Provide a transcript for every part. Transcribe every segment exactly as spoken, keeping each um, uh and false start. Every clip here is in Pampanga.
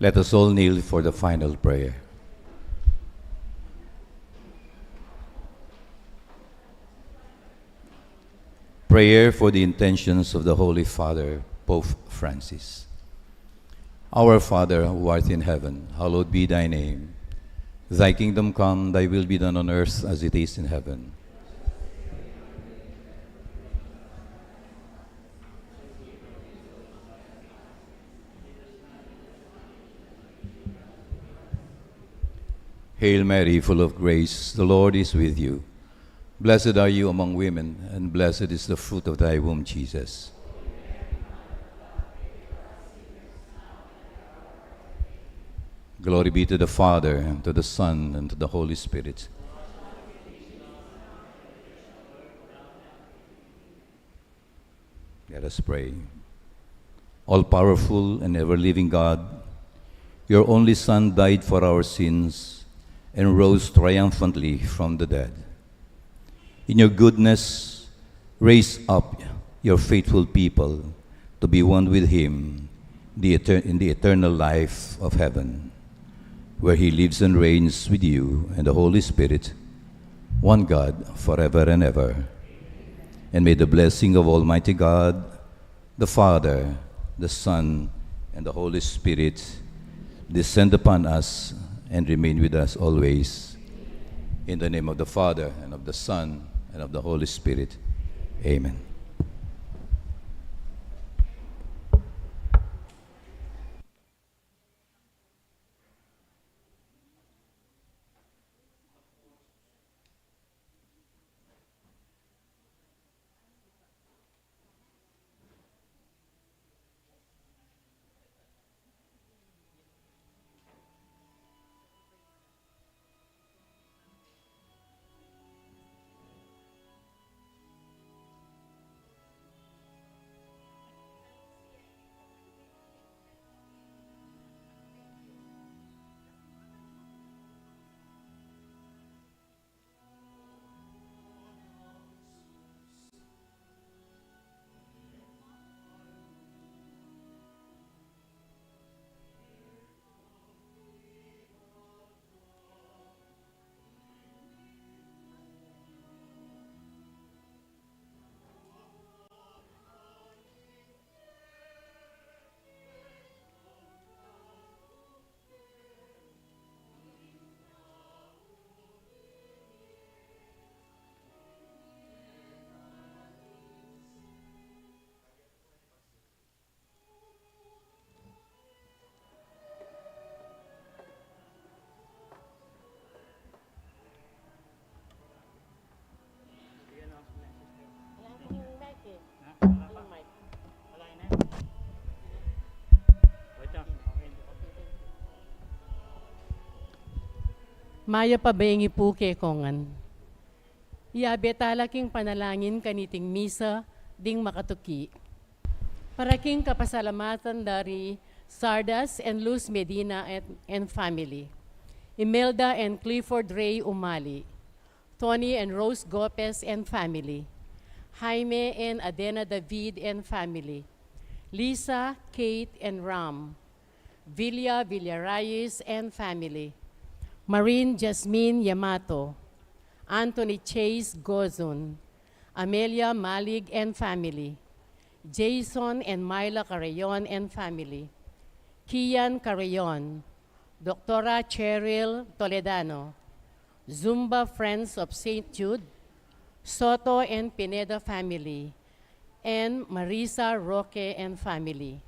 Let us all kneel for the final prayer. Prayer for the intentions of the Holy Father, Pope Francis. Our Father, who art in heaven, hallowed be thy name. Thy kingdom come, thy will be done on earth as it is in heaven. Hail Mary, full of grace, the Lord is with you. Blessed are you among women, and blessed is the fruit of thy womb, Jesus. Glory be to the Father, and to the Son, and to the Holy Spirit. Let us pray. All powerful and ever living God, your only Son died for our sins and rose triumphantly from the dead. In your goodness, raise up your faithful people to be one with him the eter- in the eternal life of heaven, where he lives and reigns with you and the Holy Spirit, one God, forever and ever. And may the blessing of Almighty God, the Father, the Son, and the Holy Spirit descend upon us and remain with us always. In the name of the Father, and of the Son, and of the Holy Spirit. Amen. Mayap a bengi pu kekongan. Yabe tala king panalangin kaniting misa ding makatuki. Para king kapasalamatan da ri Sardas and Luz Medina and, and family, Imelda and Clifford Ray Umali, Tony and Rose Gopez and family, Jaime and Adena David and family, Lisa, Kate, and Ram, Villa Villarayes and family, Marin Jasmine Yamato, Anthony Chase Gozun, Amelia Malig and family, Jason and Myla Carreon and family, Kian Carreon, Doctora Cheryl Toledano, Zumba Friends of Saint Jude, Soto and Pineda family, and Marisa Roque and family.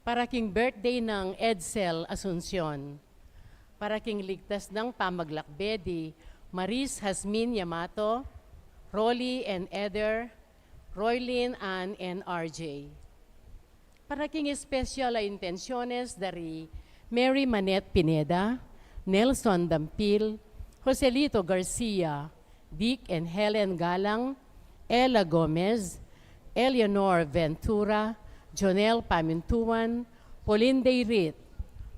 Para king birthday nang Edsel Asuncion. Para king ligtas nang pamaglakbe di Maris Jasmine Yamato, Rolly and Eder, Roylene Ann and R J. Para king espesyal a intensiones da ri Mary Manette Pineda, Nelson Dampil, Joselito Garcia, Dick and Helen Galang, Ella Gomez, Eleanor Ventura, Jonel Pamintuan, Pauline Dayrit,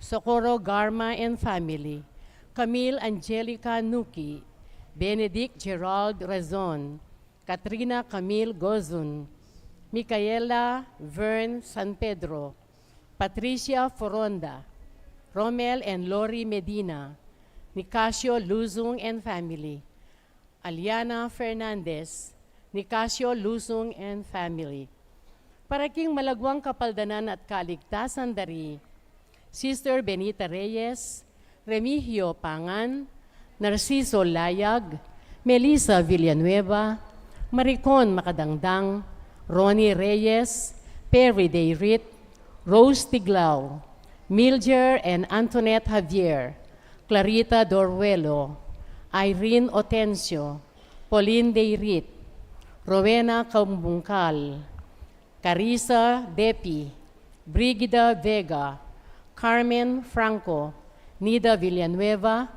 Socorro Garma and family, Camille Angelica Nuki, Benedict Gerald Razon, Katrina Camille Gozun, Micaela Vern San Pedro, Patricia Foronda, Romel and Lori Medina, Nicasio Luzon and family. Aliana Fernandez, Nicasio Luzon and family. Para king malagwang kapaldanan at kaligtasan da ri Sister Benita Reyes, Remigio Pangan, Narciso Layag, Melissa Villanueva, Maricon Makadangdang, Ronnie Reyes, Perry Dayrit, Rose Tiglao, Milger and Antoinette Javier, Clarita Doruelo, Irene Otencio, Pauline Dayrit, Rowena Cambungcal, Carissa Depi, Brigida Vega, Carmen Franco, Nida Villanueva,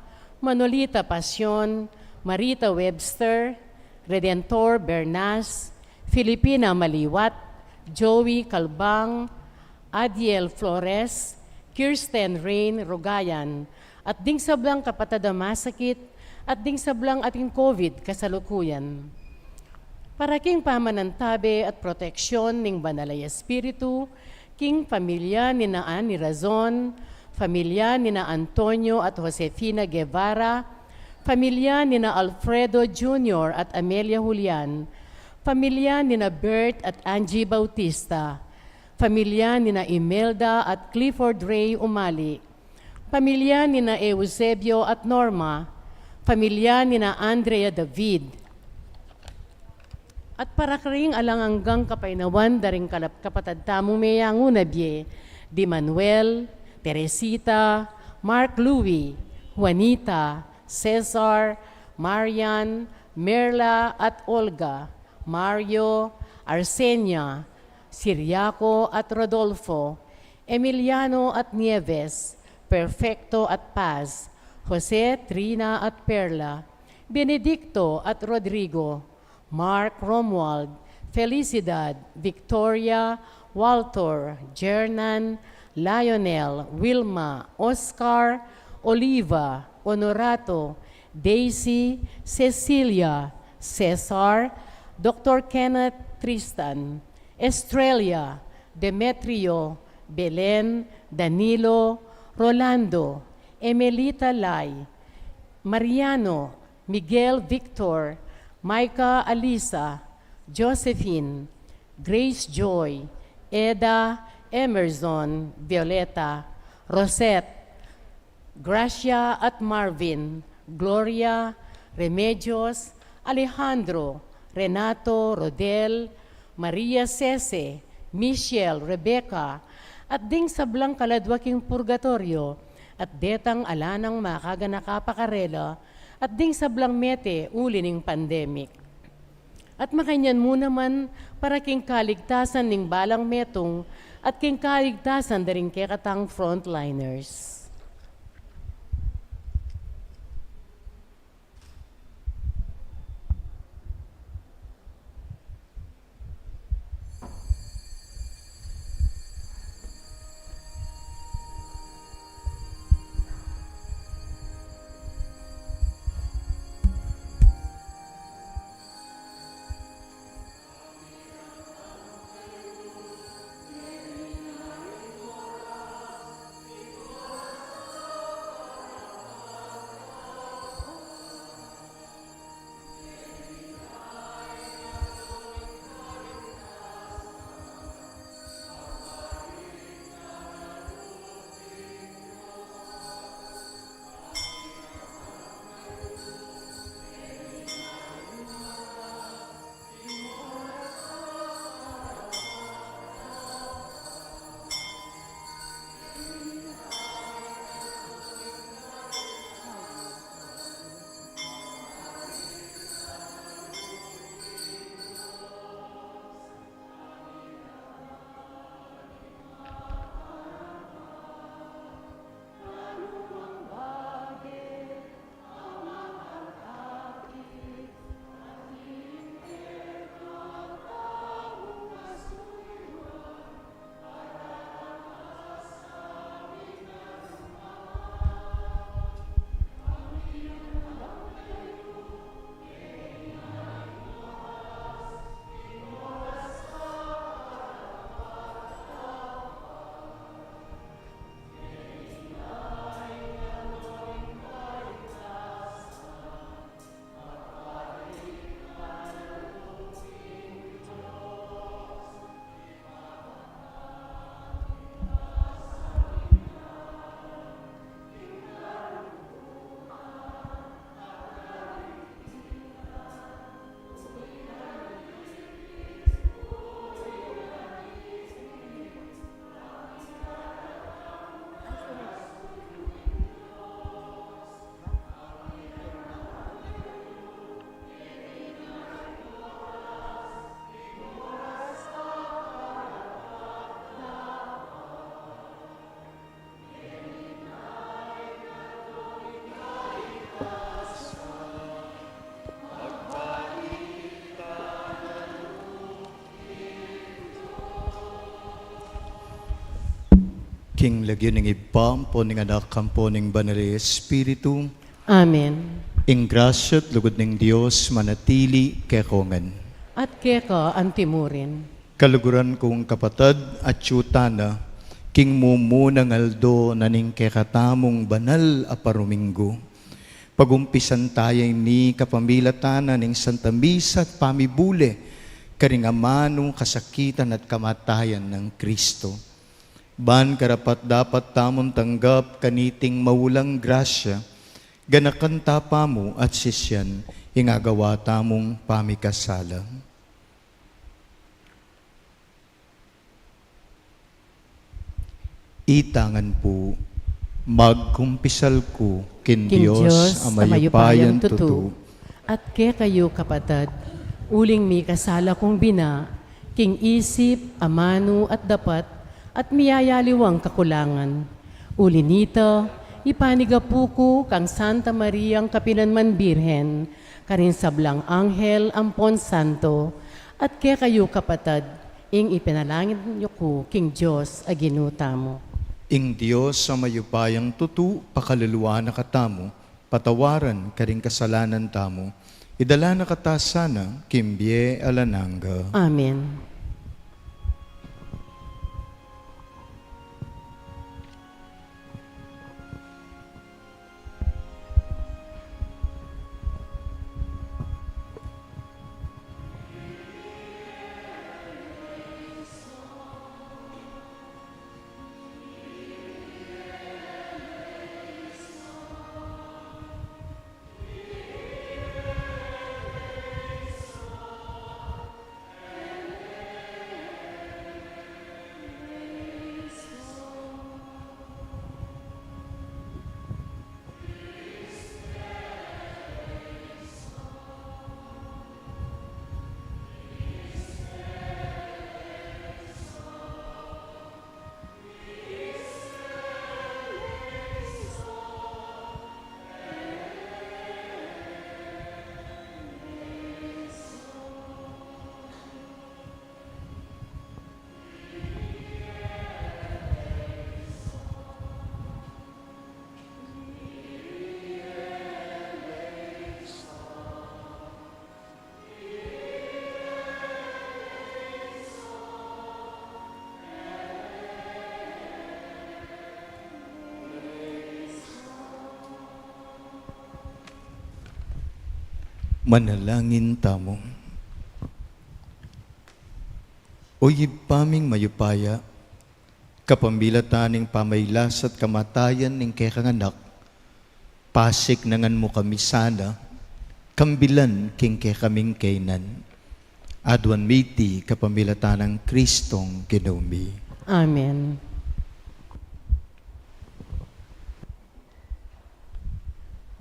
Manolita Pasion, Marita Webster, Redentor Bernas, Filipina Maliwat, Joey Calbang, Adiel Flores, Kirsten Rain Rogayan, at ding sablang kapatad a masakit, at ding sablang ating COVID kasalukuyan. Para king pamanantabe at proteksyon ning Banal a Espiritu, king pamilya nina Annie Razon, pamilya nina Antonio at Josefina Guevara, pamilya nina Alfredo Junior at Amelia Julian, pamilya nina Bert at Angie Bautista, pamilya nina Imelda at Clifford Ray Umali, pamilya nina Eusebio at Norma, pamilya nina Andrea David, at para karing alang anggang kapaynawan da ring kalap-, kapatad tamung meyangu na bie, di Manuel, Teresita, Mark Louie, Juanita, Cesar, Marian, Merla at Olga, Mario, Arsenia, Siriaco at Rodolfo, Emiliano at Nieves, Perfecto at Paz, Jose, Trina at Perla, Benedicto at Rodrigo, Mark, Romuald, Felicidad, Victoria, Walter, Jernan, Lionel, Wilma, Oscar, Oliva, Honorato, Daisy, Cecilia, Cesar, Doctor Kenneth, Tristan, Estrella, Demetrio, Belen, Danilo, Rolando, Emelita Lai, Mariano, Miguel Victor, Micah Alisa, Josephine, Grace Joy, Eda, Emerson, Violeta, Rosette, Gracia at Marvin, Gloria, Remedios, Alejandro, Renato, Rodel, Maria Sese, Michelle, Rebecca, at ding sablang kaladwa king purgatoryo, at detang ala nang makaganaka pa karela, at ding sablang mete uli ning pandemic. At makanyan mu naman para king kaligtasan ning balang metung at king kaligtasan da ring kekatang frontliners. King lagyu ning Ibpa, ampo ning Anak, ampo ning Banal a Espiritu. Amen. Ing grasya at lugud ning Dios manatili kekongan. At keka antimurin. Kaluguran kung kapatad, atiu tana king mumunang aldo na ning kekatamung banal a paruminggu. Pagumpisan taya ini kapamilatan na ning Santa Misa at pamibule karing amanu, kasakitan at kamatayan nang Kristo. Ban karapat-dapat tamung tanggap kaniting maulang grasya, ganakan ta pamu at sisian ing agawa tamung pamikasala. Itangan pu, magkumpisal ku king Dios a mayupayang tutu, at kekayu kapatad, uling mikasala kung bina, king isip, amanu at dapat, at miyayaliwang kakulangan. Uli nita, ipanigapu ku kang Santa Mariang kapilanman Birhen, karing sablang anghel ampon santo, at kekayu kapatad, ing ipanalangin yu ku king Dios a Ginu tamu. Ing Dios a mayupayang tutu, pakaluluan na katamu, patawaran karing kasalanan tamu, idala na kata sana king bie alang angga. Amen. Manalangin tamu. O Ibpa ming mayupaya, kapamilatan ning pamagkasakit at kamatayan ning kekang Anak, pasiknangan mu kami sana, kambilan king kekaming kainan. Aduan mi iti kapamilatan nang Kristong Ginu mi. Amen.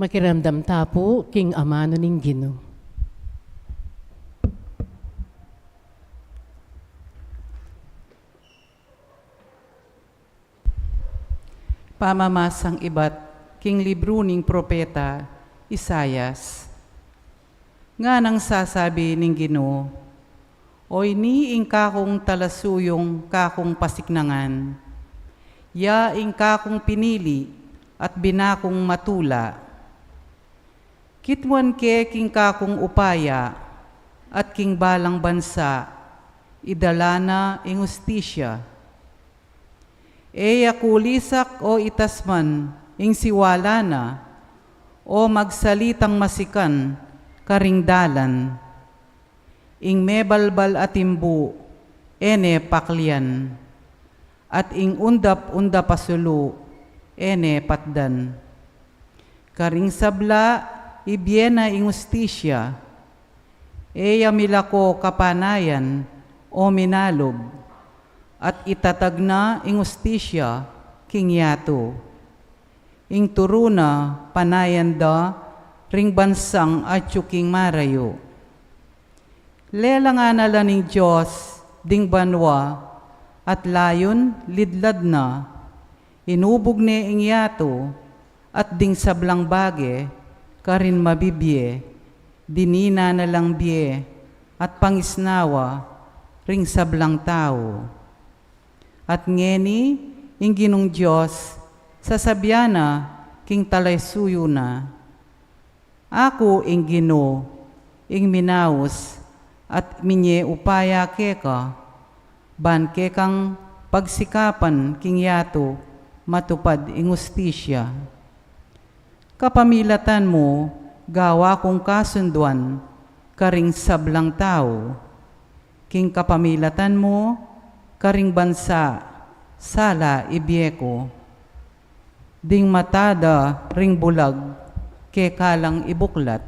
Makiramdam ta pu king amanu ning Ginu. Pamamasang ibat king libru ning propeta Isaias. Nganang sasabi ning Ginu, o ini ing kakung talasuyung, kakung pasiknangan, ya ing kakung pinili at binakung matula. Kitmuan ke king kakung upaya at king balang bansa, idala na ing ustisya. E ya kulisak o itas man ing siwala na, o magsalitang masikan karing dalan. Ing mebalbal a timbu, e ne paklian, at ing undap-undap a sulu, e ne patdan. Karing sabla, ibie na ing ustisya, e ya milako kapanayan o minalub, at itatag na ing ustisya king yatu. Ing turu na panayan da ring bansang atyu king marayu. Lelangan na la ning Dios ding banua, at layun lidlad na. Inubug ne ing yatu, at ding sablang bage karin mabibie, dinina na lang bie at pangisnawa ring sablang tau. At ngeni, Ing Ginung Dios, sasabian na king talasuyu na, Aku ing Ginu, ing minaus at minye upaya keka, ban kekang pagsikapan king yatu matupad ing hustisya. Kapamilatan mu, gawa kung kasunduan karing sablang tau. King kapamilatan mu, karing bansa, sala ibie ku. Ding mata da ring bulag, keka lang ibuklat,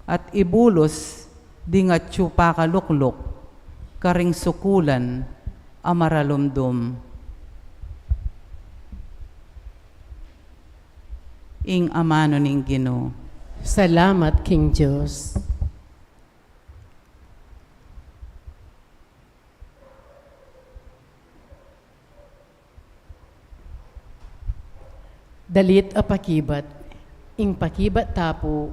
at ibulus ding atyu pakalukluk karing sukulan a maralumdum. Ing amanu ning Ginu. Salamat king Dios. Dalit a pakibat. Ing pakibat ta pu,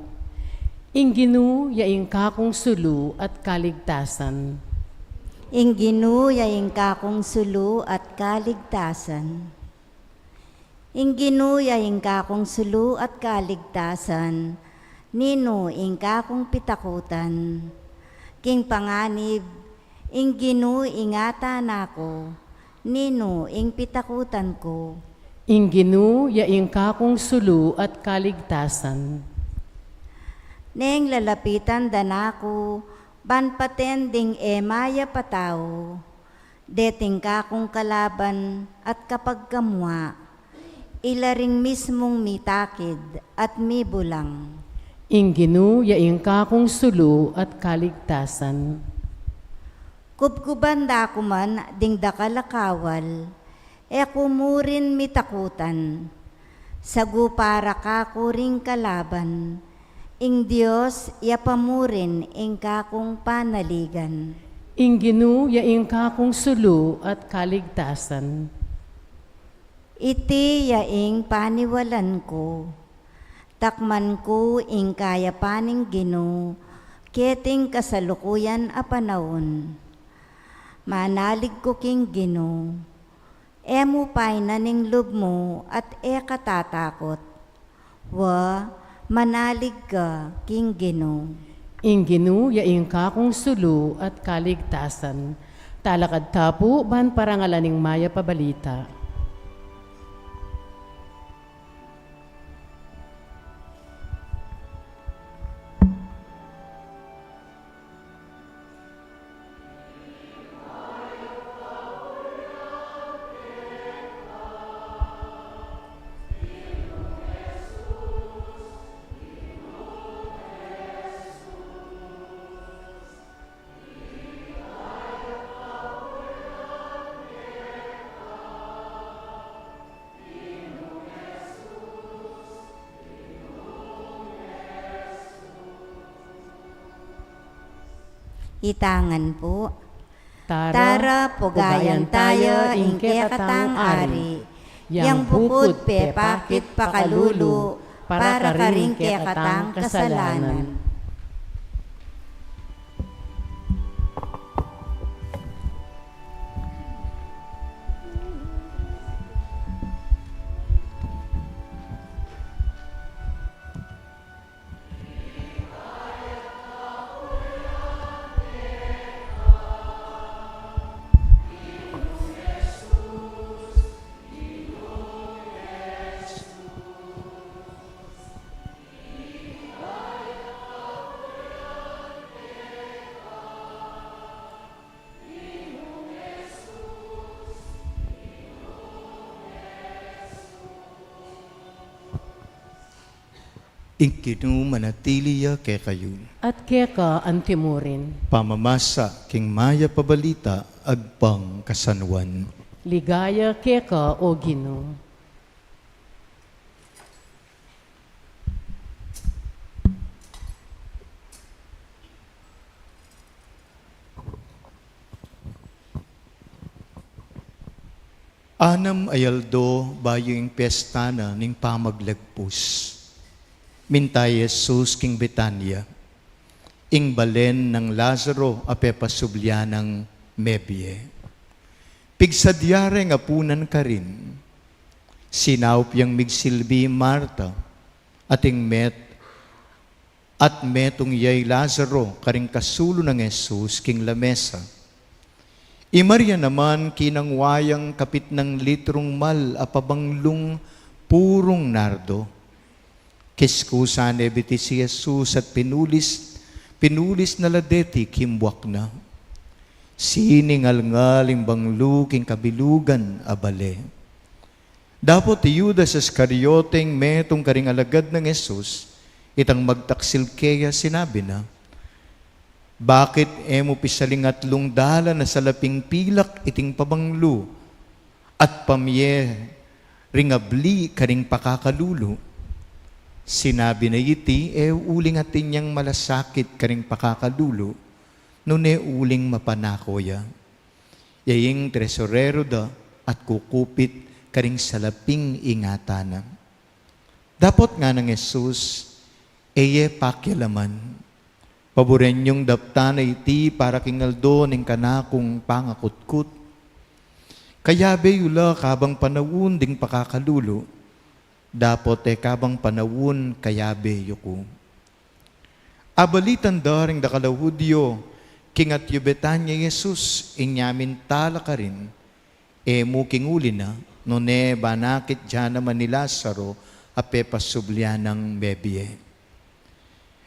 ing Ginu ya ing kakung sulu at kaligtasan. Ing Ginu ya ing kakung sulu at kaligtasan. Ing Ginu ya ing kakung sulu at kaligtasan, ninu ing kakung pitakutan? King panganib, ing Ginu ing atana ku, ninu ing pitakutan ku? Ing Ginu ya ing kakung sulu at kaligtasan. Neng lalapitan da na ku, ban paten ding e mayap a tau, deting kakung kalaban at kapagkamua, ila ring mismung mitakid at mibulang. Ing Ginu ya ing kakung sulu at kaligtasan. Kubkuban da ku man ding dakal a kawal, e ku murin mitakutan. Sagu para kaku ring kalaban, ing Dios ya pa murin ing kakung panaligan. Ing Ginu ya ing kakung sulu at kaligtasan. Iti ya ing paniwalan ku. Takman ku ing kayapan ning Ginu, keting kasalukuyan a panaun. Manalig ku king Ginu. E mu painan ing lub mu at e ka tatakut. Wa, manalig ka king Ginu. Ing Ginu ya ing kakung sulu at kaligtasan. Talakad ta pu ban parangalan ing mayap a balita. Itangan pu. Tara, pugayan taya ing kekatang Ari, yang bukud pepakit pakalulu para karing kekatang kasalanan. Ing Ginu manatili ya kekayu. At keka antimurin. Pamamasa king mayap a balita agpang kasanuan. Ligaya keka, O Ginu. Anam a aldo bayu ing pesta na ning pamaglagpus. Minta i Jesus king Betania, ing balen nang Lazaro a pepasubli nang mebie. Pigsadya reng apunan karin, sinaup yang migsilbi i Marta, ating met at metung ya i Lazaro karing kasulu nang Jesus king lamesa. I Maria naman kinangwa yang kapitnan litrung mal a pabanglung purung nardo. Kiskusan ne bitis i Jesus at pinulis, pinulis na la deti king buak na. Siningalngal ing banglu king kabilugan a bale. Dapot i Judas Iscariote, ing metung karing alagad nang Jesus, itang magtaksil keya, sinabi na, "Bakit e mu pisaling atlung dalan a salaping pilak iting pabanglu at pamie ring abli karing pakakalulu?" Sinabi na iti e uling atin yang malasakit karing pakakalulu, nune uling mapanako ya. Ya ing tresurero da at kukupit karing salaping ingatan na. Dapot nganang Jesus, e ye pakialaman. Paburen yung daptan na iti para king aldo ning kanakung pangakutkut. Kayabe yu la kabang panaun ding pakakalulu, dapot e kabang panaun kayabe yu ku. Abalitan da ring dakal a Judio, king atyu Betania i Jesus, inya minta la karin, e mu king uli na, nune banakit ya naman i Lazaro a pepasublian nang mebie.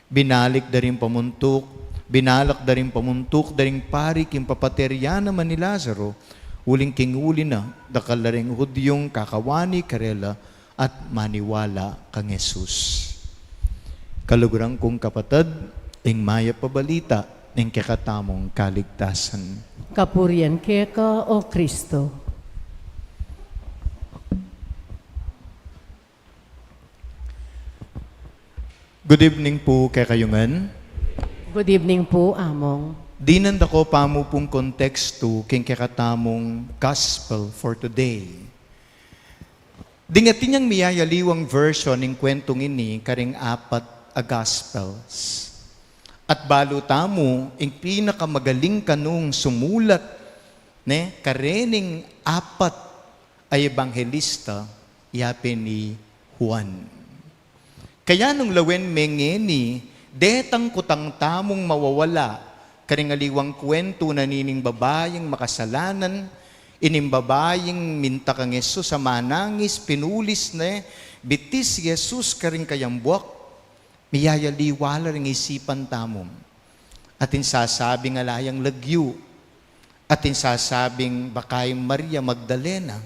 Binalik da ring pamuntuk, binalak da ring pamuntuk da ring pari king papaterya naman i Lazaro, uling king uli na, dakal la ring Judiong kakawani karela at maniwala kang Jesus. Kaluguran kung kapatad, ing mayap a balita ning kekatamung kaligtasan. Kapurian keka, O Kristo. Good evening pu kekayu ngan. Good evening pu, Among. Dinan da ko pamu pung kontekstu king kekatamung gospel for today. Ding atin yang miyayaliwang version ning kwentung ini karing apat a gospels. At balu tamu, ing pinakamagaling kanung sumulat, ne, karening apat a ebanghelista, ya pin i Juan. Kaya nung lawen me ngeni, detang kutang tamung mawawala karing aliwang kwentu na nining babaing makasalanan, ining babaing minta kang Jesus a manangis, pinulis ne, bitis i Jesus karing kayang buak, miyayaliwa la ring isipan tamu. Atin sasabing ala yang lagyu. Atin sasabing baka i Maria Magdalena.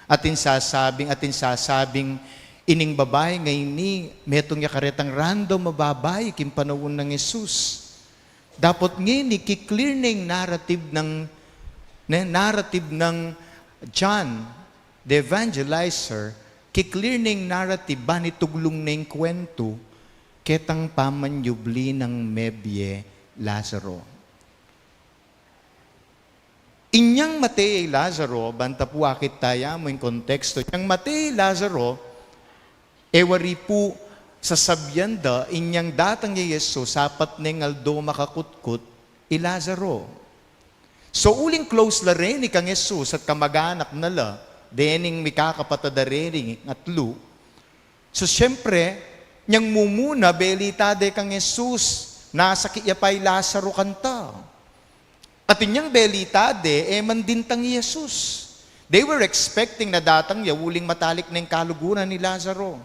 Atin sasabing, atin sasabing ining babai ngeni, metung ya karetang random a babai king panaun nang Jesus. Dapot ngeni, ki-clear ne ing narrative nang, ne, narrative nang John the Evangelizer, ki-clear ne ing narrative, ban ituglung ne ing kwentu ketang pamanyubli nang mebie Lazaro. Inyang mate i Lazaro, ban ta pu akit taya mu ing kontekstu, inyang mate i Lazaro, e wari pu sasabian da, inyang datang ya i Jesus, apat neng aldo makakutkut i Lazaro. So, uling close la reni kang Jesus at kamag-anak na la, dening mikakapatad a reni atlu. So, siyempre, nyang mumuna, belita de kang Jesus, nasakit ya pa i Lazaro kanta. At inyang belita de, e man dintang i Jesus. They were expecting na datang ya uling matalik ne ing kaluguran i Lazaro.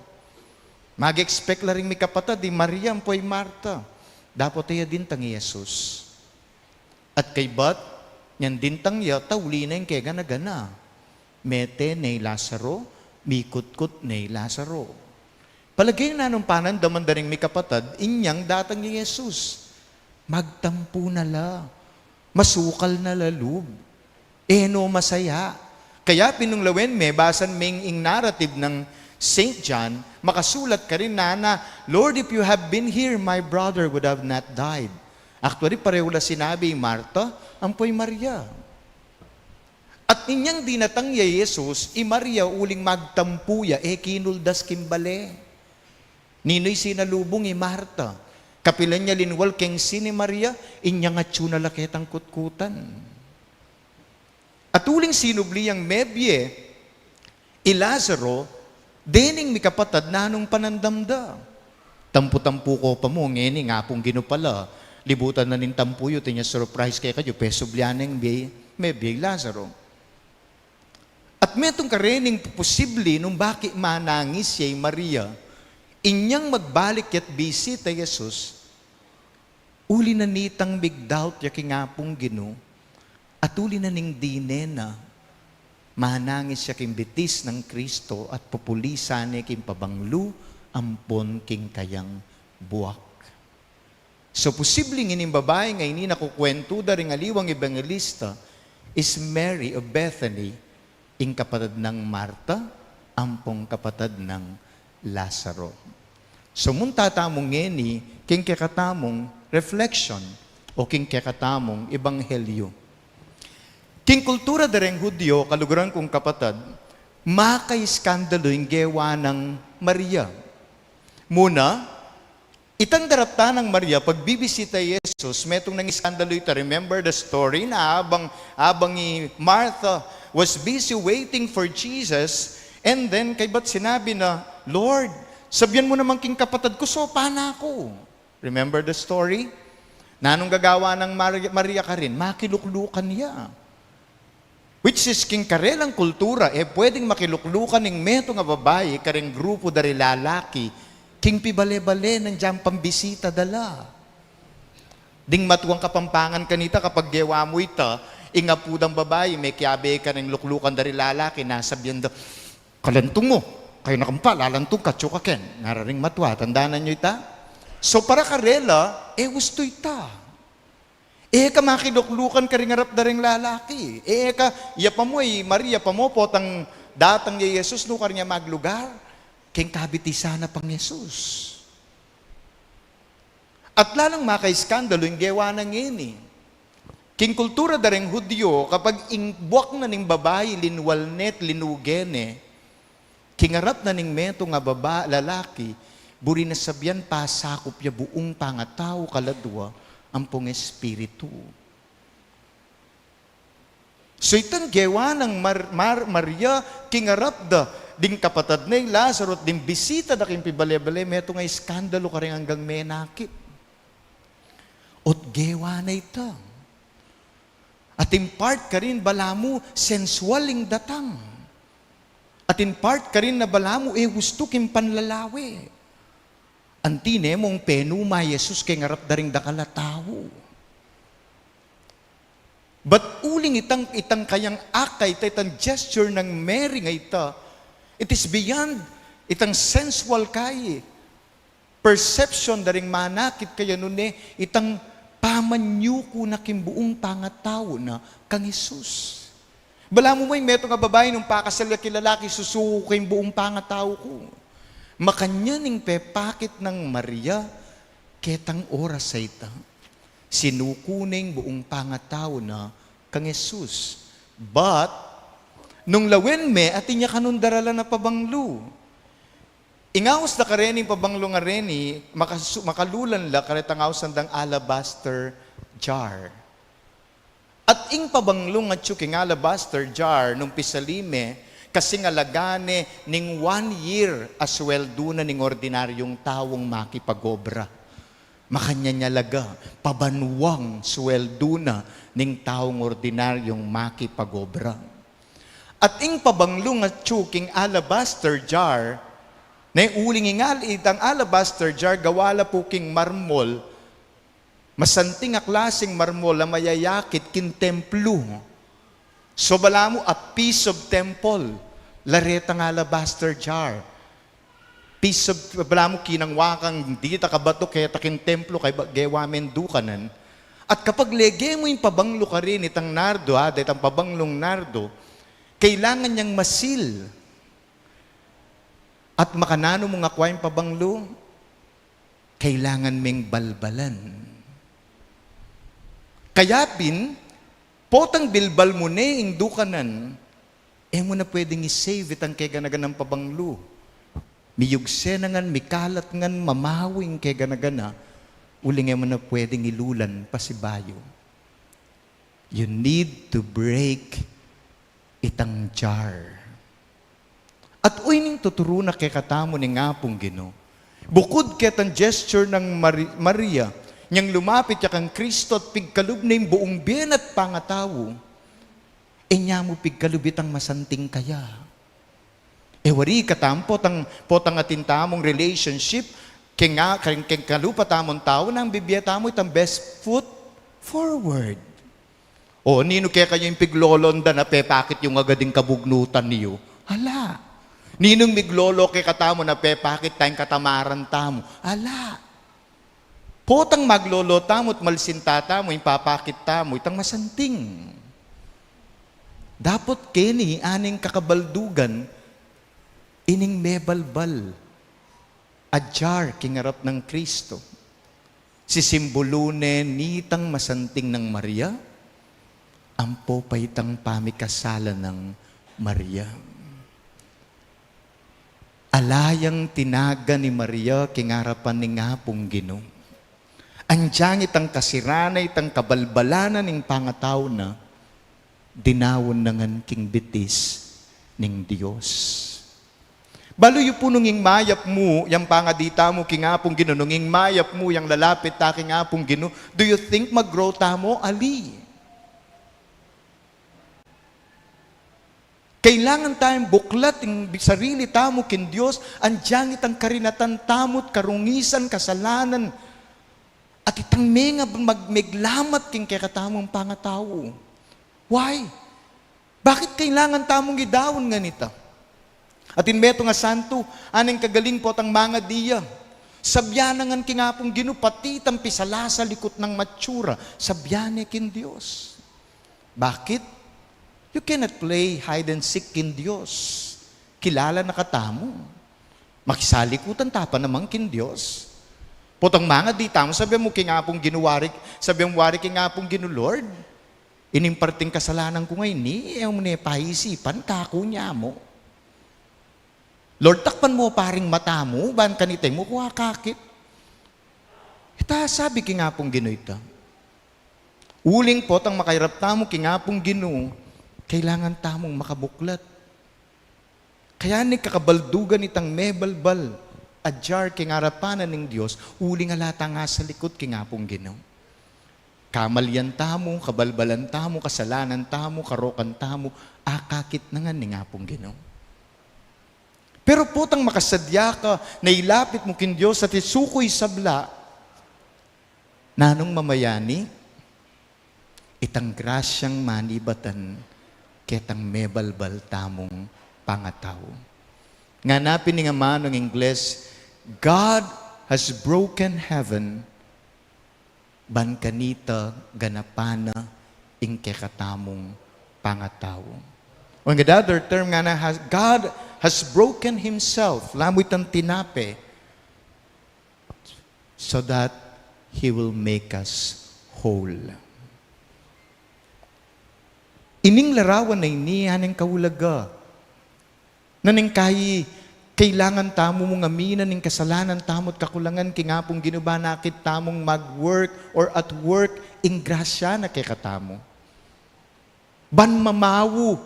Mag-expect la ring mikapatad i Maria ampo i Marta. Dapot e ya dintang i Jesus. At kaybat, nyang dintang ya, tauli ne ing kegana-gana. Mete ne i Lazaro, mikutkut ne i Lazaro. Palage yu nanung panandaman da ring mikapatad, inyang datang ya i Jesus. Magtampu na la. Masukal na la lub. E no masaya. Kaya pin nung lawen me, basan me ing narrative nang Saint John, makasulat karin nana, "Lord, if you have been here, my brother would have not died." Actually, pareho la sinabi i Marta ampo i Maria. At inyang dinatang ya i Jesus, i Maria uling magtampu ya, e kinuldas king bale. Ninu i sinalubung? I Marta. Kapilan ya linwal keng sine i Maria, inyang atyu na la ketang kutkutan. At uling sinubli yang mebie i Lazaro, dening mikapatad nanung panandam da. Tampu-tampu ko pa mu, ngeni ing Apung Ginu pala. Libutan na ning tampu yu, tinya surprise kaya kayu, pesublian neng bie, mebie i Lazaro. At metung karening pupusible nung baki manangis ya i Maria, inyang magbalik ya't bisita i Jesus, uli na nitang mig-doubt ya king Apung Ginu, at uli na ning dine na, manangis ya king bitis nang Kristo at pupulisan ne king pabanglu ampon king kayang buak. So, pusible ngeni ing babai a ini a kukuwentu da ring aliwang ebanghelista is Mary of Bethany, ing kapatad nang Marta, ampong kapatad nang Lazaro. So, munta tamu ngeni king kekatamung reflection o king kekatamung ebanghelyo. King kultura da reng Hudyo, kaluguran kung kapatad, makaiskandalu ing gewa nang Maria. Muna, itang daraptan nang Maria pagbibisita i Jesus, metung nang iskandalu ita. Remember the story na abang, abang i Martha was busy waiting for Jesus, and then kaybat sinabi na, "Lord, sabian mu naman king kapatad ku, sopan na ku." Remember the story? Nanung gagawa nang Mar-, Maria karin? Makiluklukan ya. Which is, king karelang kultura, e pwedeng makiluklukan ing metung a babai karing grupu da ri lalaki king pibale-bale nang dyang pambisita da la. Ding matuang Kapampangan kanita, kapag gewa mu ita, ing apu dang babai, mekiabe karing luklukan da ri lalaki, na sabian da, "Kalantung mu, kaybat na kampa, lalantung ka, atyu ka ken." Ngara ring matua, tandanan yu ita? So, para karela, e ustu ita. E ka makiluklukan karing arap da ring lalaki. E ka, ya pa mu i Maria, pamopotang datang ya i Jesus, nu karin ya maglugar? King kabitisan na pang Jesus. At lalang makaiskandalu ing gewa na ngeni. King kultura da reng Hudyo, kapag ing buak na ning babai, linwal ne't linuge ne, king arap na ning metung a baba-, lalaki, buri na sabian pasakup ya buung pangatau, kaladwa ampong espiritu. So, itang gewa nang Mar-, Mar-, Maria, king arap da ding kapatad na i Lazaro at ding bisita da king pibale-bale, metung a iskandalu karing anggang menakit. Ot gewa na ita. At in part karin, balamu sensual ing datang. At in part karin na balamu e ustu king panlalawe. Anti ne mung penuma i Jesus king arap da ring dakal a tau. But uling itang, itang kayang act a ita, itang gesture nang Mary a ita, it is beyond itang sensual kaya perception da ring manakit kaya, nune itang pamanyuku na king buung pangatau na kang Jesus. Balamu mu ing metung a babai nung pakasal ya king lalaki, susuku ku king buung pangatau ku. Makanyan ing pepakit nang Maria ketang oras a ita. Sinuku ne ing buung pangatau na kang Jesus. But, nung lawen me, atin ya kanung daralan a pabanglu. Ing aus da kareni, ing pabanglu a reni, makasu-, makalulan la karetang ausan dang alabaster jar. At ing pabanglung atyu king alabaster jar, nung pisali me, kasing alaga ne ning one year a sweldu na ning ordinaryung taung makipag-obra. Makanyan ya alaga, pabanwang sweldu na ning taung ordinaryung makipag-obra. At ing pabanglung atyu king alabaster jar, ne uling ing al-, itang alabaster jar, gawa la pu king marmol, masanting a klaseng marmol a mayayakit king templu. So, balamu a piece of temple, la retang alabaster jar. Piece of, balamu kinangwa kang dita kabato keta king templu, kaybat gewa meng dukanan. At kapag lege mu ing pabanglu karin, itang nardo, ha, detang pabanglung nardo, kailangan yang masil. At makananu mung akwa ing pabanglu, kailangan meng balbalan. Kaya pin, potang bilbal mu ne ing dukanan, e mu na pwedeng i-save itang kegana-ganang pabanglu. Miyugse na ngan, mikalat ngan, mamawi ing kegana-gana, uling e mu na pwedeng ilulan pasibayu. You need to break itang jar. At uy, ning tuturu na kekatamu ning Apung Ginu, bukud ketang gesture nang Mari-, Maria, nyang lumapit ya kang Kristo at pigkalub ne ing buung bie na at pangatau, e nya mu pigkalub itang masanting kaya. E wari katamu, potang, potang atin tamung relationship, keng, keng, keng kalupa tamung tau, nang bibie tamu itang best foot forward. O, ninu kekayu ing piglolonda na pepakit yu agad ing kabugnutan yu? Ala. Ninung miglolo kekatamu na pepakit ta ing katamaran tamu? Ala. Potang maglolo tamu at malsinta tamu, ipapakit tamu itang masanting. Dapot keni aning kakabaldugan, ining mebalbal a jar king arap nang Kristo. Sisimbulu ne nitang masanting nang Maria, ampo pa itang pamikasalan nang Maria. Ala yang tinagan i Maria king arapan ning Apung Ginu. Anyang itang kasirana, itang kabalbalanan ning pangatau na, dinaun na ngan king bitis ning Dios. Balu yu pu nung ing mayap mu yang pangadi tamu king Apung Ginu, nung ing mayap mu yang lalapit ta king Apung Ginu, do you think mag-grow tamu? Ali. Kailangan tamung buklat ing sarili tamu king Dios, anyang itang karinatan tamu't karungisan, kasalanan, at itang menga mag-, meglamat king kekatamung pangatau. Why? Bakit kailangan tamung idaun nganita? Atin metung a santu, aning kagaling potang mangadi ya, sabyan na ngan king Apung Ginu, pati itang pisalasalikut nang matsura, sabyan ne king Dios. Bakit? You cannot play hide and seek king Dios. Kilala na katamu. Makisalikutan ta pa naman king Dios. Potang mangadi tamu, sabyan mu king Apung Ginu wari, sabyan mu wari king Apung Ginu, Lord, ining parting kasalanan ku ngeni, e mu ne paisipan, kaku nya mu. Lord, takpan mu pa ring mata mu, ban kanita e mu ku akakit. Ita, sabi king Apung Ginu ita. Uling potang makairap tamu king Apung Ginu, kailangan tamung makabuklat. Kaya ning kakabaldugan itang mebalbal a jar king arapan na ning Dios, uling ala tang asalikut king Apung Ginu. Kamalian tamu, kabalbalan tamu, kasalanan tamu, karokan tamu, akakit na ngan ning Apung Ginu. Pero potang makasadya ka, na ilapit mu king Dios at isuku ing sabla, nanung mamayani? Itang grasyang manibatan ketang mebalbal tamung pangatau. Ngana pin ning amanung Ingles, "God has broken heaven," ban kanita ganapan na ing kekatamung pangatau. O in other term, ngana, has, God has broken himself, lamu itang tinape, so that he will make us whole. Ining larawan a ini, aning kaulaga. Nanu ing kailangan tamu mung aminan ing kasalanan tamu't kakulangan king Apung Ginu ban akit tamung mag-work or at work ing grasya na kekatamu. Ban mamawu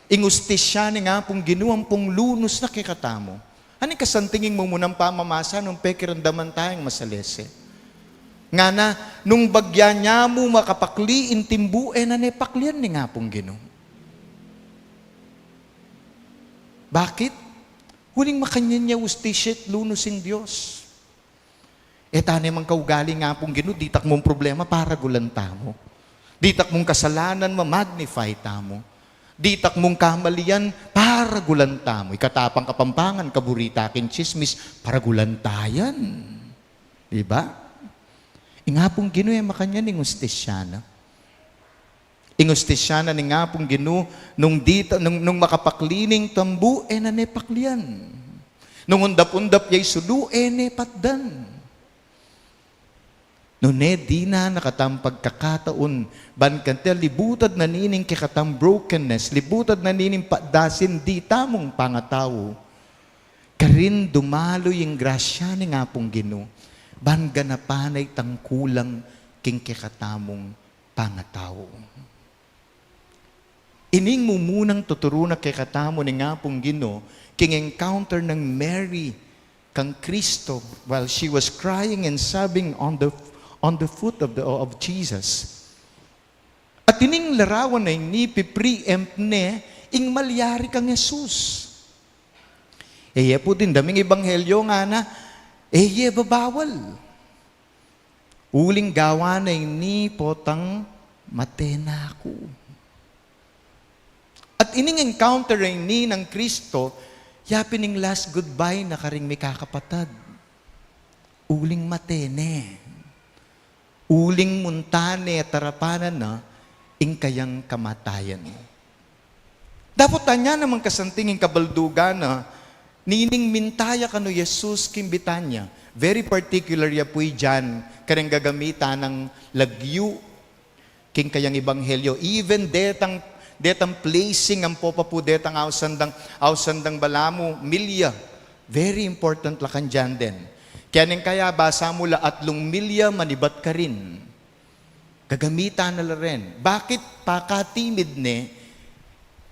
ing ustisya ning Apung Ginu ampong lunus na kekatamu. Aning kasanting ing mumunang pamamasa nung pekiramdaman tayang masalese. Ngana, nung bagya nya mu makapakli ing timbu, e na ne paklian ning Apung Ginu. Bakit? Uling makanyan ya ustisya't lunus ing Dios. E ta ne mang kaugali ning Apung Ginu, ditak mung problema, paragulan tamu. Ditak mung kasalanan, ma-magnify tamu. Ditak mung kamalian, paragulan tamu. Ikatapang Kapampangan, kaburi ta king tsismis, paragulan ta yan. Di ba? Ing Apung Ginu, e makanyan ing ustisya na. Ing ustisya na ning Apung Ginu, nung dita, nung, nung makapakli ning tambu, e na ne paklian. Nung undap-undap ya ing sulu, e ne patdan. Nune, dinan na katang pagkakataun, ban kanita libutad na nining kekatang brokenness, libutad na nining padasin ditamung pangatau. Karin dumalu ing grasya ning Apung Ginu, ban ganapan na itang kulang king kekatamung pangatau. Ining mumunang tuturu na kekatamu ning Apung Ginu, king encounter nang Mary kang Kristo, while she was crying and sobbing on the, on the foot of the, of Jesus. At ining larawan a ini, pi-preempt ne ing malyari kang Jesus. E ye pu dimdam ing ebanghelyo, ngana, e ye babawal. Uling gawan na ini potang mate na ku. At ining encounter a ini nang Kristo, ya pin ing last goodbye na karing mikakapatad. Uling mate ne. Uling munta ne at arapan na ing kayang kamatayan. Dapot anya naman kasanting ing kabaldugan na nining minta ya kanu Jesus king Betania. Very particular ya pu i John, kareng gagamitan nang lagyu king kayang ebanghelyo. Even detang, detang placing ampo pa pu detang ausan dang, ausan dang balamu, milya. Very important la kang John den. Kaya ning kaya basa mu la, atlung milya manibat karin. Gagamitan na la ren. Bakit? Pakatimid ne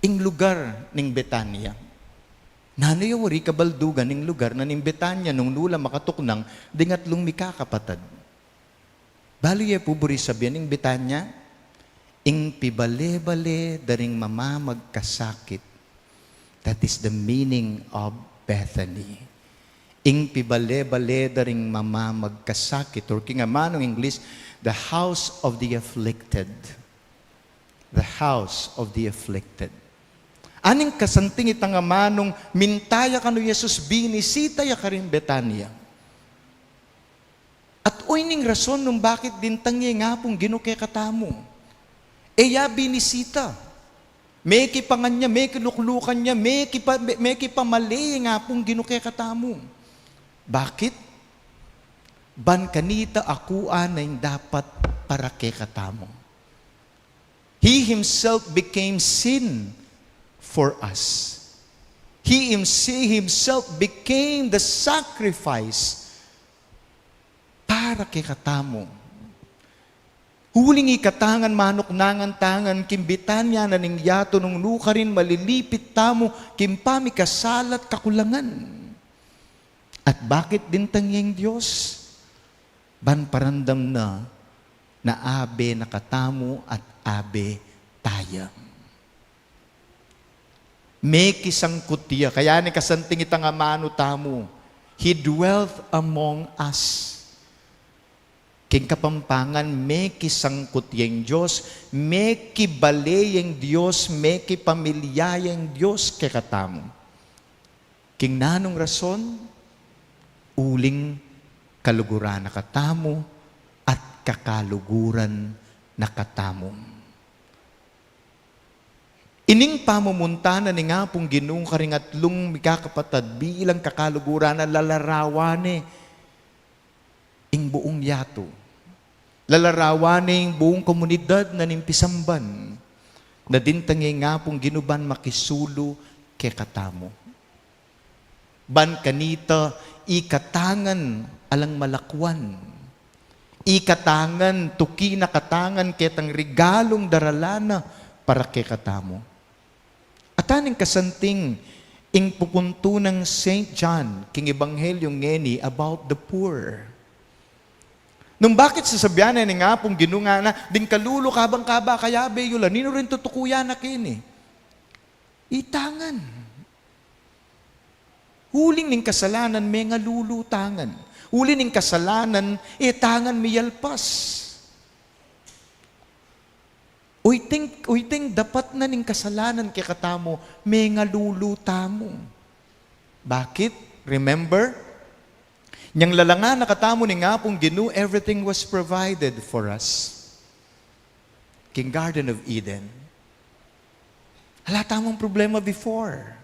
ing lugar ning Betania. Nanu ya wari kabaldugan ning lugar na ning Betania nung nu la makatuknang ding atlung mikakapatad? Balu ye pu buri sabian ing Betania, ing pibale-bale da ring mamamagkasakit. That is the meaning of Bethany. Ing pibale-bale da ring mamamagkasakit, or king amanung English, the house of the afflicted. The house of the afflicted. Aning kasanting itang amanung minta ya kanu Jesus, binisita ya karin Betania. At oyni ing rason nung bakit dintang ya ing Apung Ginu kekatamu. E ya binisita. Mekipangan ya, mekiluklukan ya, mekipa-, me-, mekipamale ya ing Apung Ginu kekatamu. Bakit? Ban kanita akuan na ing dapat para kekatamu. He himself became sin for us. He him-, he himself became the sacrifice para kekatamu. Uling ikatang manuknangan tang king Betania na ning yatu nung nu karin malilipit tamu king pamikasala at kakulangan. At bakit dintang ya ing Dios? Ban paramdam na, na abe na katamu at abe taya. Mekisangkut ya, kaya ning kasanting itang amanu tamu, He dwelt among us. King Kapampangan, mekisangkut ya ing Dios, mekibale ya ing Dios, mekipamilya ya ing Dios kekatamu. King nanung rason? Uling kaluguran na katamu at kakaluguran na katamu. Ining pamumunta na ning Apung Ginu karing atlung mikakapatad bilang kakaluguran na, lalarawan ne ing buung yatu. Lalarawan ne ing buung komunidad na ning pisamban. Na dintang ya ing Apung Ginu ban makisulu kekatamu. Ban kanita ikatang alang malakuan. Ikatang tuki na katang ketang regalung daralan na para kekatamu. At aning kasanting ing pupuntu nang Saint John king Ebanghelyo ngeni about the poor. Nung bakit sasabian ne ning Apung Ginu ngana, ding kalulu kabang kaba kayabe yu la, ninu rin tutuku ya na keni? Itang. Uling ning kasalanan mengalulu tang. Uling ning kasalanan, e tang miyalpas. Uyting, uyting dapat na ning kasalanan kekatamu, mengalulu tamu. Bakit? Remember? Nyang lalangan na katamu ning Apung Ginu, everything was provided for us. King Garden of Eden. Ala tamung problema before.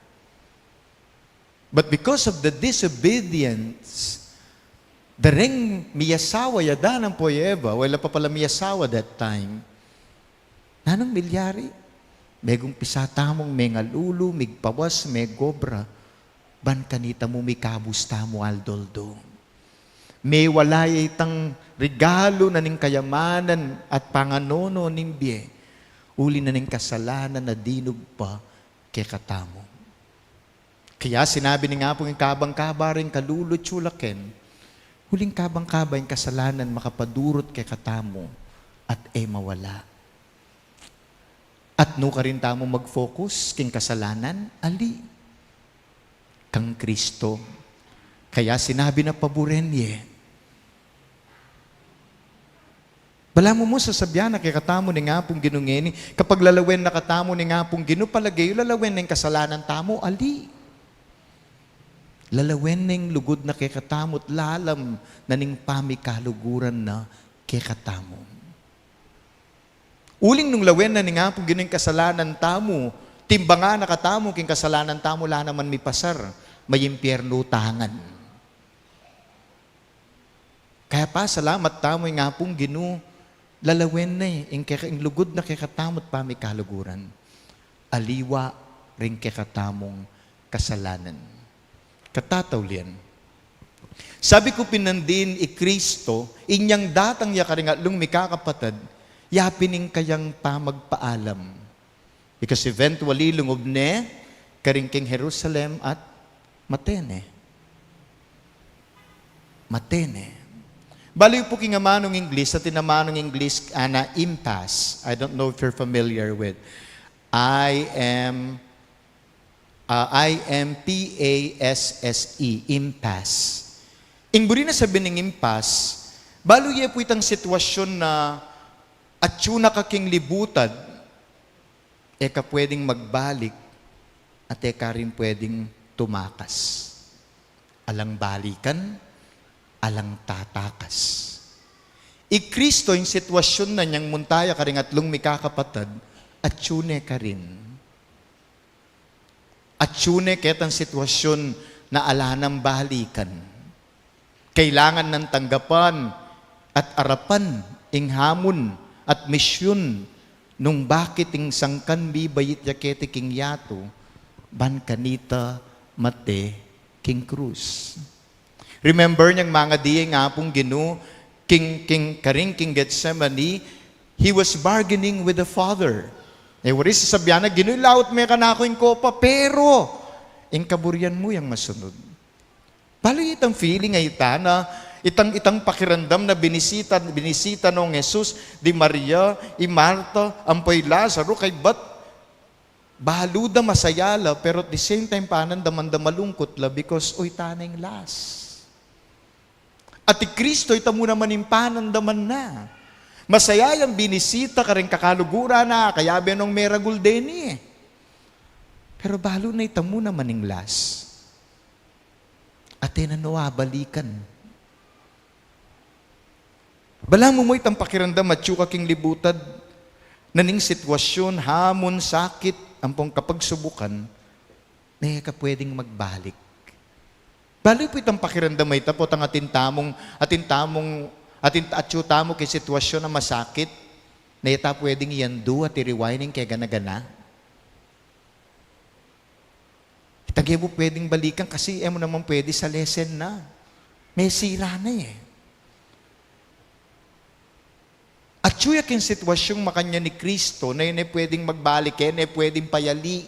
But because of the disobedience, dareng miyasawa ya Adan ampo Eva, wala pa pala miyasawa that time. Nanung milyari? Megumpisa tamung mengalulu, migpawas, megobra, ban kanita mu mikabus tamu aldo-aldo. Mewala ya itang regalu na ning kayamanan at panganono ning bie. Uli na ning kasalanan a dinug pa kekatamu. Kaya sinabi ning Apung, ing kabang-kaba ring kalulu atyu la ken, uling kabang-kaba ing kasalanan makapadurut kekatamu at e mawala. At nukarin tamu mag-focus king kasalanan, ali, kang Kristo. Kaya sinabi na paburen ye. Balamu mu sasabyan na kekatamu ning Apung Ginu ngeni, kapag lalawen na katamu ning Apung Ginu, palage yu lalawen na ing kasalanan tamu, ali. Lalawen na ing lugud na kekatamu at lalam na ning pamikaluguran na kekatamu. Uling nung lawen na ning Apung Ginu ing kasalanan tamu, timbangan na katamu king kasalanan tamu, ala naman mipasar, may impyernu ta ngan. Kaya pasalamat tamu ing Apung Ginu, lalawen na ing keka-, ing lugud na kekatamu at pamikaluguran. Aliwa ring kekatamung kasalanan. Katataulian. Sabi ku pin nandin, i Kristo, inyang datang ya karing atlung mikakapatad, ya pin ing kayang pamagpaalam. Because eventually, lungub ne karin king Jerusalem at mate ne. Mate ne. Balu yu pu king amanung English, atin amanung English, ana, impasse. I don't know if you're familiar with I M, uh, I M P A S S E, impasse. Ing buri na sabian ning impasse, balu ye pu itang sitwasyun na atyu na ka king libutad, e ka pwedeng magbalik, at e ka rin pwedeng tumakas. Alang balikan, alang tatakas. I Kristo, ing sitwasyun na inyang munta ya karing atlung mikakapatad, atyu ne karin. Atyu ne ketang sitwasyun na ala nang balikan. Kailangan nang tanggapan at arapan ing hamon at misyun nung bakit ing sangkan bibait ya keti king yatu, ban kanita mate king krus. Remember, inyang mangadi ing Apung Ginu king, king, karin king Gethsemane, he was bargaining with the Father. E wari sasabyan na, "Ginu, ilaut me kanaku ing kopa, pero ing kaburian mu yang masunod." Balu ye itang feeling a ita na, itang, itang pakiramdam na binisita, binisita nong Jesus di Maria, i Marta, ampo i Lazaro, kaybat balu da masaya la, pero at the same time, panandaman da malungkut la because, uy, ita na ing last. At i Kristo, ita mu naman ing panandaman na. Masaya yang binisita karing kakaluguran na, kayabe nong meragul deni e. Pero balu na ita mu naman ing last. At e na no abalikan. Balamu mu itang pakiramdam, atyu ka king libutad na ning sitwasyun, hamon, sakit, ampong kapagsubukan, na e ka pwedeng magbalik. Balu pu itang pakiramdam a ita, potang atin tamung, atin tamung, atin, atyu tamu king sitwasyun a masakit, na e ta pwedeng i-undo at i-rewind ing kegana-gana. Itang e mu pwedeng balikan kasi e mu naman pwede salesen na. Mesira na e. Atyu ya king sitwasyung makanyan i Kristo, na e ne pwedeng magbalik, e ne pwedeng payali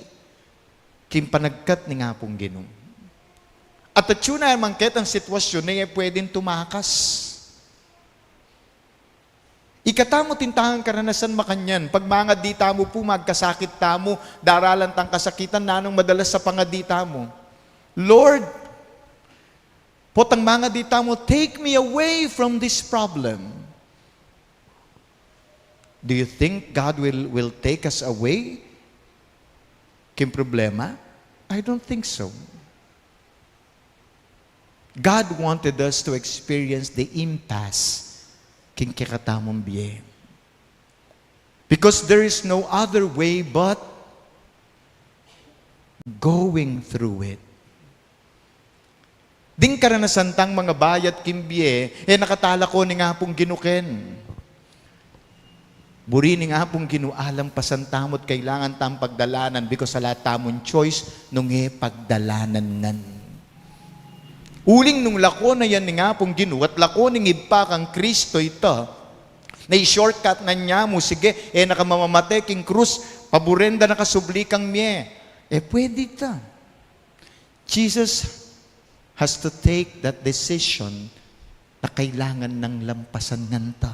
king panagkat ning Apung Ginu. At atyu na naman ketang sitwasyun, na e pwedeng tumakas. Ikatamu, atin tang karanasan makanyan, pagmangadi tamu pu, magkasakit tamu, daralan tang kasakitan, nanung madalas a pangadi tamu? "Lord," potang mangadi tamu, "take me away from this problem." Do you think God will, will take us away king problema? I don't think so. God wanted us to experience the impasse king kekatamung bie. Because there is no other way but going through it. Ding karanasan tang mangabayat king bie, e na katalako ning Apung Ginu ken. Buri ning Apung Ginu alampasan tamu at kailangan tang pagdalanan because ala tamung choice nung e pagdalanan ngan. Uling nung lako na yan ning Apung Ginu at lako ning Ibpa kang Kristo ita, Nai-shortcut na niya mu, sige, e na ka mamamate king krus, paburen da na ka subli kang mie. E pwede ta. Jesus has to take that decision na kailangan nang lampasan ngan ta.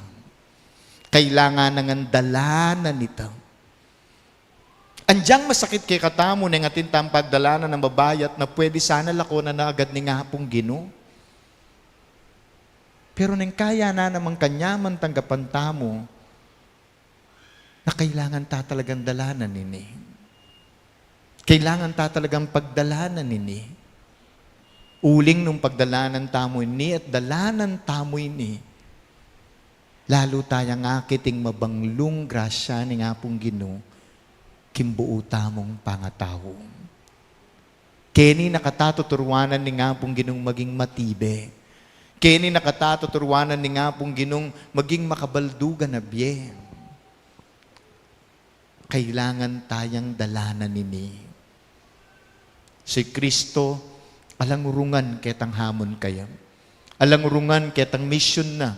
Kailangan na ngan dalanan ita. Anjang masakit kekatamu neng atin tang pagdalanan a mabayat na pwede sana lakonan na agad ning Apung Ginu. Pero neng kaya na namang kanyaman tanggapan tamu, na kailangan ta talagang dalanan ini. Kailangan ta talagang pagdalanan ini. Uling nung pagdalanan tamu ini at dalanan tamu ini, lalu tayang akit ing mabanglung grasya ning Apung Ginu king buu tamung pangatau. Keni na kata tuturuanan ning Apung Ginung maging matibe. Keni na kata tuturuanan ning Apung Ginung maging makabaldugan a bie. Kailangan tayang dalanan ini. Si Kristo, alang urungan ketang hamon kaya. Alang urungan ketang misyun na.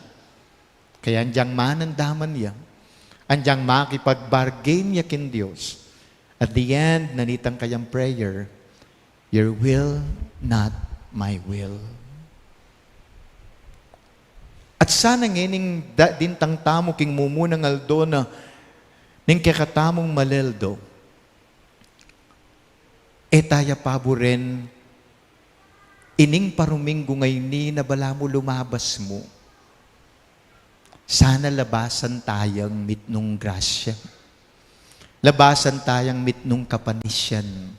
Kaya anjang manandaman ya, anjang makipag-bargain ya king Dios. At the end, nanitang kayang prayer, "Your will, not my will." At sana ngening da-, dintang tamu king mumunang aldo na ning kekatamung maleldo, e taya paburen ining paruminggu ngeni na balamu lumabas mu. Sana labasan tayang mitnung grasya. Labasan tayang mitnung kapanisian.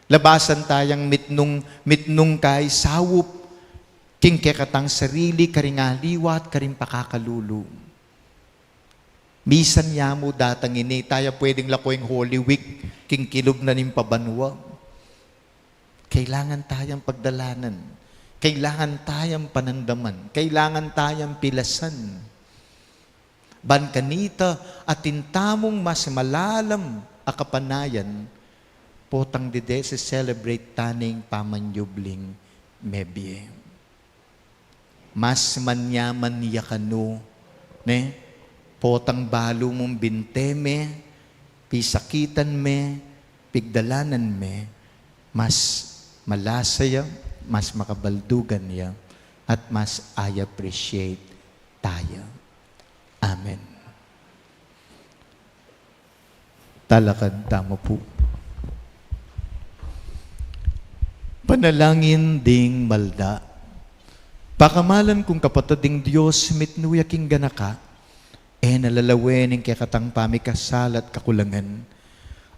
Labasan tayang mitnung, mitnung kaisaup king kekatang sarili, karing aliwa at karing pakakalulu. Misan ya mu datang ini, taya pwedeng lako ing Holy Week king kilub na ning pabanua. Kailangan tayang pagdalanan. Kailangan tayang panandaman. Kailangan tayang pilasan. Ban kanita atin tamung mas malalam a kapanayan, potang dide si-celebrate ta ning pamanyubling mebie. Mas manyaman ya kanu, ne? Potang balu mung binte me, pisakitan me, pigdalanan me, mas malasa ya, mas makabaldugan ya, at mas i-appreciate taya. Amen. Talakad tamu pu. Panalangin ding malda. Pakamalan kung kapatad ding Dios, mitmu ya king ganaka, e na lalawen ing kekatang pamikasala at kakulangan,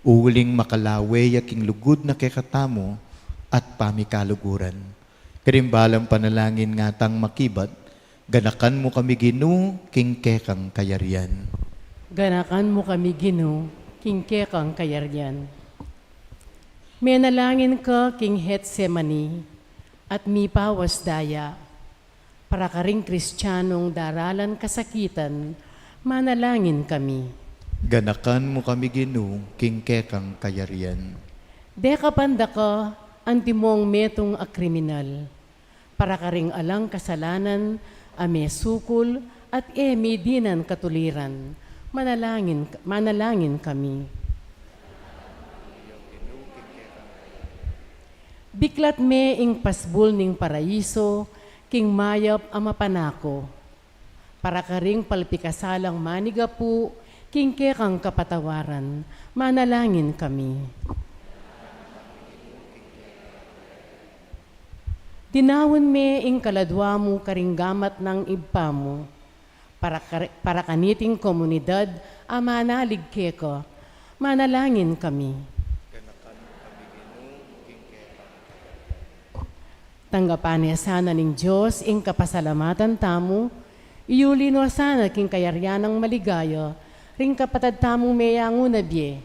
uling makalawe ya king lugud na kekatamu at pamikaluguran. Karing balang panalangin ngatang makibat, ganakan mu kami, Ginu, king kekang kayarian. Ganakan mu kami, Ginu, king kekang kayarian. Menalangin ka king Getsemani at mipawas daya. Para karing Kristianong daralan kasakitan, manalangin kami. Ganakan mu kami, Ginu, king kekang kayarian. Dekapan da ka antimong metung a kriminal. Para karing alang kasalanan a mesukul at e midinan katuliran, manalangin, manalangin kami. Biklat me ing pasbul ning paraiso king mayap a mapanako. Para karing palpikasalang manigapu king kekang kapatawaran, manalangin kami. Dinaun me ing kaladua mu karing gamat nang Ibpa mu. Para kar-, para kaniting komunidad a manalig keka, manalangin kami. Tanggapan ne sana ning Dios ing kapasalamatan tamu, iyuli no sana king kayarian nang maligaya ring kapatad tamung meyangu na bie.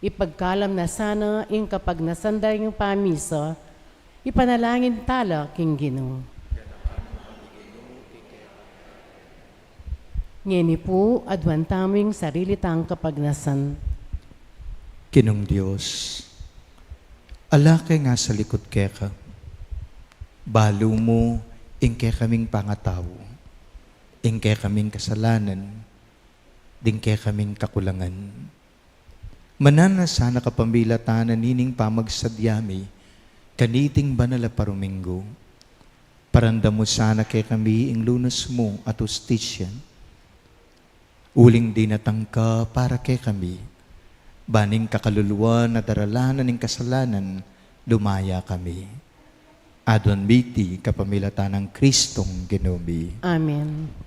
Ipagkalam na sana ing kapagnasan da ring pamisa, ipanalangin tala king Ginu. Ngeni pu, aduan tamu ing sarili tang kapagnasan. Ginung Dios, ala keng asalikut keka, balu mu ing kekaming pangatau, ing kekaming kasalanan, ding kekaming kakulangan. Mananu na sana kapamilatan na nining pamagsadya mi kaniting banal a paruminggu, paramdam mu sana kekami ing lunus mu at hustisya. Uling dinatang ka para kekami, ban ing kakaluluan a daralan na ning kasalanan, lumaya kami. Aduan mi iti kapamilatan nang Kristong Ginu mi. Amen.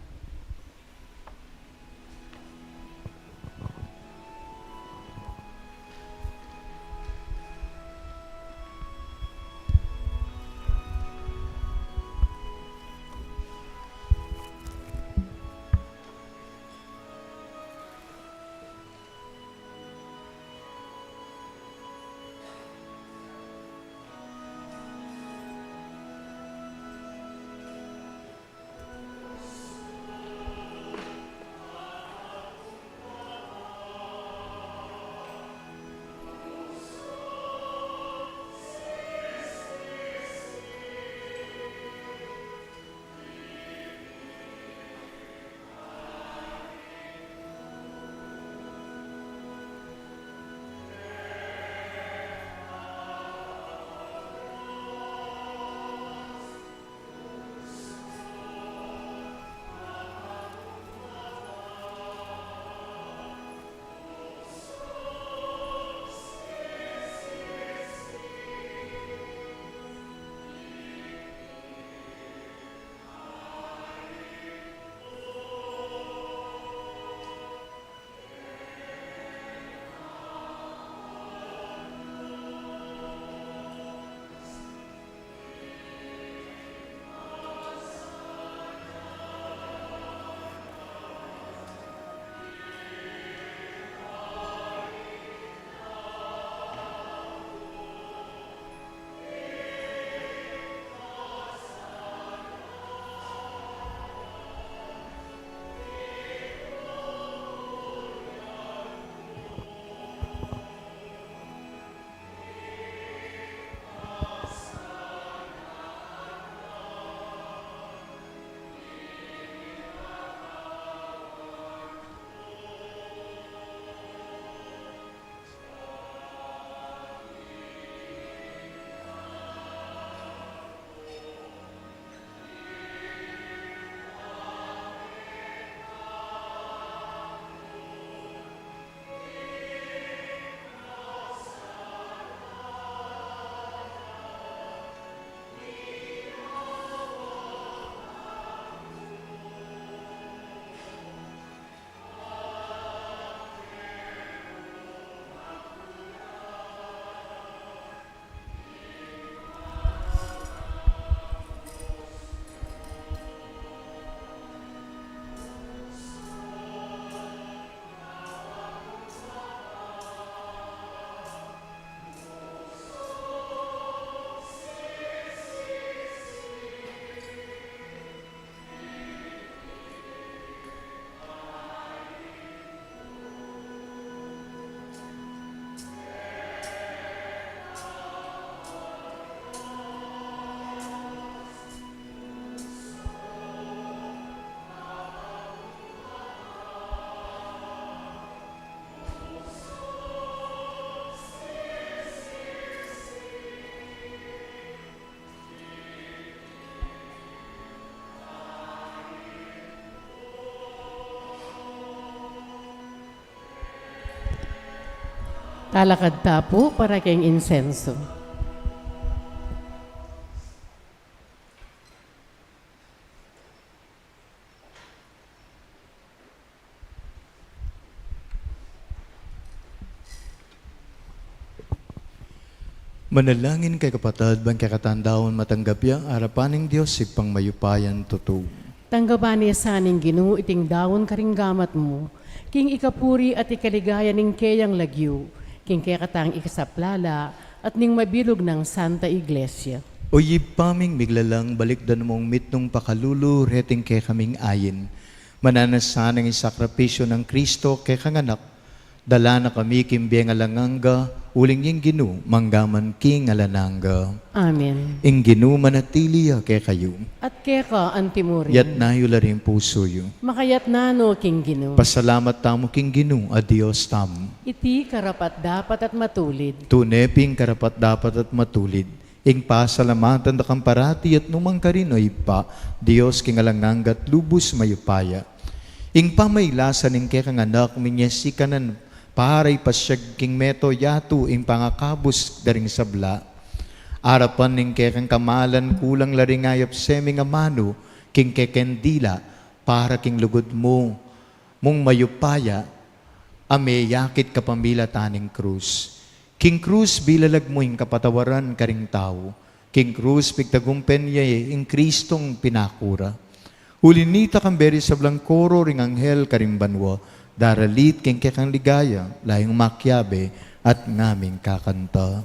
Talakad ta pu para king insenso. Manalangin kayu kapatad, ban kekatang daun matanggap ya arapan ning Dios Ibpang mayupayang tutu. Tanggapan na sa ning Ginu iting daun karing gamat mu, king ikapuri at ikaligaya ning keyang lagyu, king kekatang ikasaplala at ning mabilug nang Santa Iglesia. O Ibpa ming miglalang, balikdan mung mitmung pakalulu reting kekaming ain. Mananu na sanang isakripisyu nang Kristo kekang Anak, Dala na kami king bie alang angga, uling ing Ginu mangga man king alang angga. Amen. Ing Ginu manatili ya kekayu. At keka antimurin. Yatna yu la ring pusu yu. Makayatna no king Ginu. Pasalamat tamu king Ginu a Dios tamu. Iti karapat-dapat at matulid. Tune pin karapat-dapat at matulid ing pasalamatan da kang parati at nukarin man, O Ibpa, Dios king alang angga at lubus mayupaya. Ing pamailasan ning kekang Anak, minie ya kanan para ipasyag king mabilug a yatu ing pangakabus da ring sabla. Arapan ning kekang kamalan, kulang la ring ayap seming amanu king kekeng dila para king lugud mu mung mayupaya a meyakit kapamilatan ning krus. King krus bilalag mu ing kapatawaran karing tau. King krus pigtagumpen ye ing Kristong pinakura. Uli nita, kambe ring sablang koro ring anghel karing banua, daralit king kekang ligaya, layung makiabe at ngaming kakanta.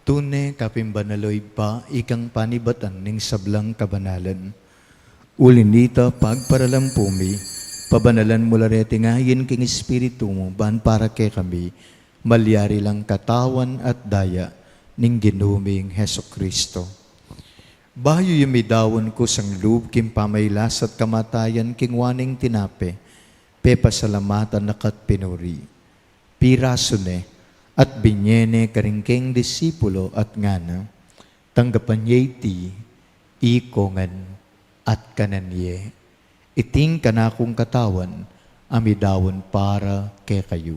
Tune ka pin banal, O Ibpa, ikang panibatan ning sablang kabanalan. Uli nita, pagparalampu mi, pabanalan mu la reting ayin king Espiritu mu, ban para kekami malyari lang katawan at daya ning Ginu ming Jesucristo. Bayu ya midaun kusang lub king pamailas at kamatayan, kinua ne ing tinape, pepasalamatan na ka't pinuri, pirasu ne, at binie ne karing kayang disipulo at ngana: Tanggapan ye iti ikongan at kanan ye. Iti ing kanakung katawan a midaun para kekayu.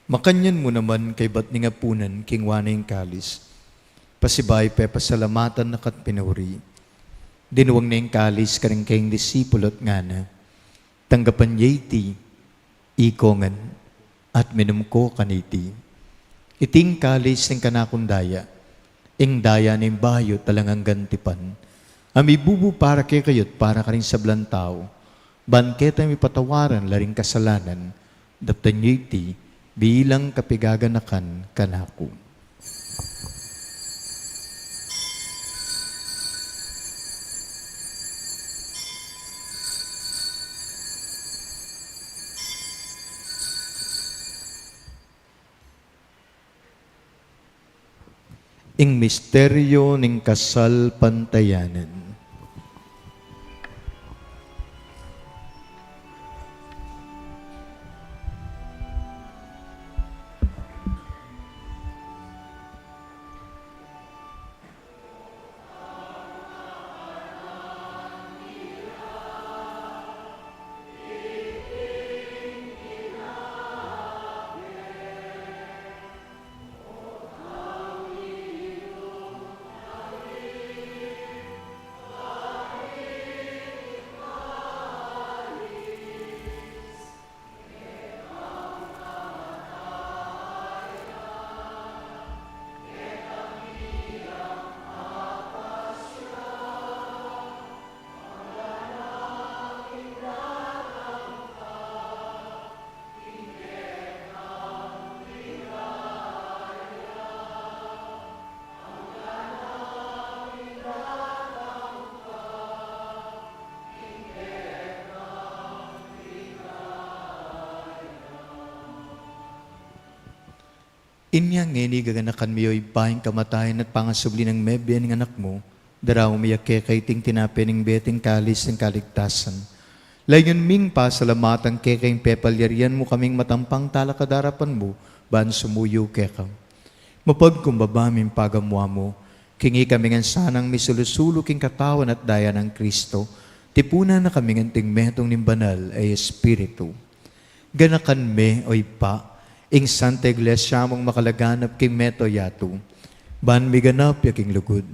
Makanyan mu naman kaybat ning apunan, kinua ne ing kalis, pasibayu pepasalamatan na ka't pinuri, dinuang ne ing kalis karing kayang disipulo at ngana: Tanggapan ye iti ikongan at minum ko kaniti. Iti ing kalis ning kanakung daya, ing daya ning bayu at alang anggang tipan, a mibubu para kekayu at para karing sablang tau, ban keta mipatawaran la ring kasalanan. Daptan ye iti bilang kapigaganakan kanaku. Ing misteryo ning kasalpantayanan. Inya ngeni gaganakan mi, o Ibpa, ing kamatayan at pangasubli nang mebie ning Anak mu, daraun mi keka iting tinape ning bie at ing kalis ning kaligtasan. Layun ming pasalamatan keka ing pepalyarian mu kaming matampang talakad king arapan mu, ban sumuyu keka. Mapagkumbaba ming pagamuan mu, king ikami ngan sanang misulu-sulu king katawan at daya nang Kristo, tipunan na kami ngan king metung ning Banal a Espiritu. Ganakan me, o Ibpa, ing Santa Iglesia mung makalaganap king mabilug a yatu, ban miganap ya king lugud.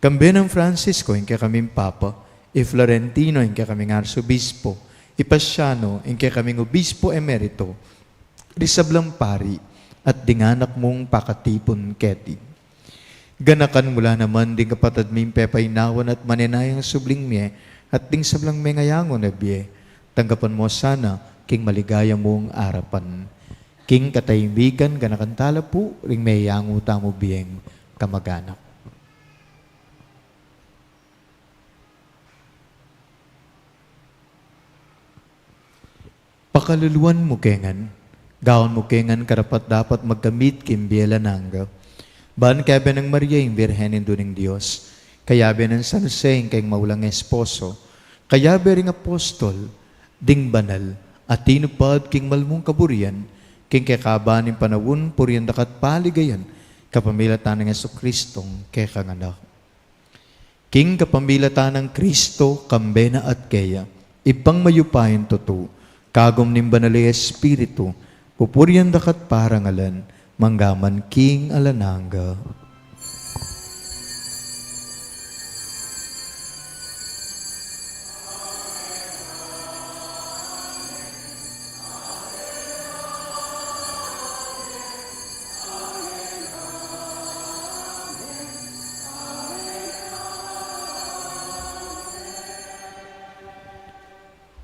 Kambe nang Francisco, ing kekaming Papa, i Florentino, ing kekaming Arsobispo, i Paciano, ing kekaming Obispo Emerito, ring sablang pari, at ding anak mung pakatipun keti. Ganakan mu la naman ding kapatad ming pepainawan at manenayang subling mie, at ding sablang mengayangu na bie, tanggapan mu sana king maligaya mung arapan. King katahimikan, ganakan tala pu ring meyangu tamu bieng kamag-anak. Pakaluluan mu ke ngan, gawan mu ke ngan karapat-dapat magkamit king bie alang angga. Ban kayabe nang Maria, ing Birhen Indu ning Dios, kayabe nang San Jose, ing kayang maulang esposo, kayabe ring apostol, ding banal a tinupad king malmung kaburian, king kekaba ning panaun, purian da ka at paligayan, kapamilatan nang Jesucristong kekang Anak. King kapamilatan nang Kristo, kambe na at keya, Ibpang mayupayang tutu, kagum ning Banal a Espiritu, pupurian da ka at parangalan, mangga man king alang angga.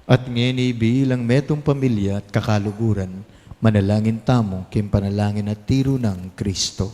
At ngeni bilang metung pamilya at kakaluguran, manalangin tamu king panalangin a tiru nang Kristo.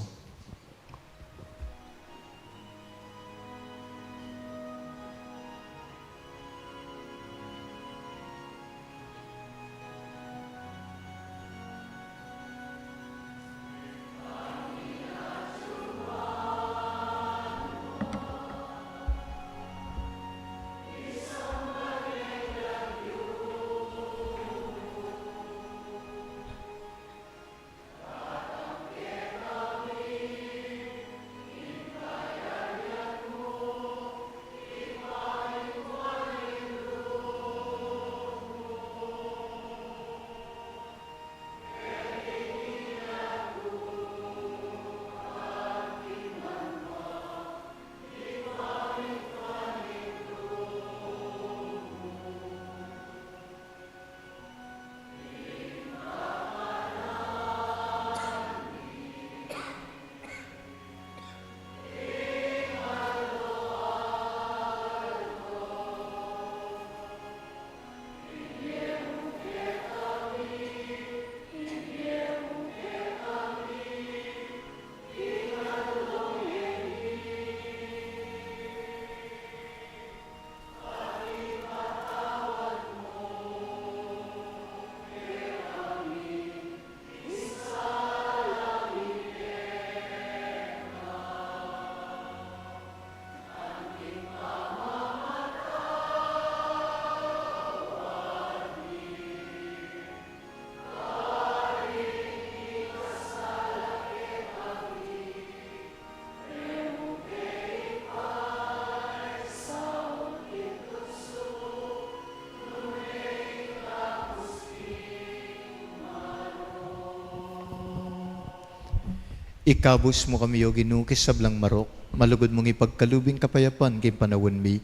Ikabus mu kami, O Ginu, king sablang marok, malugud mung ipagkalub ing kapayapan king panaun mi,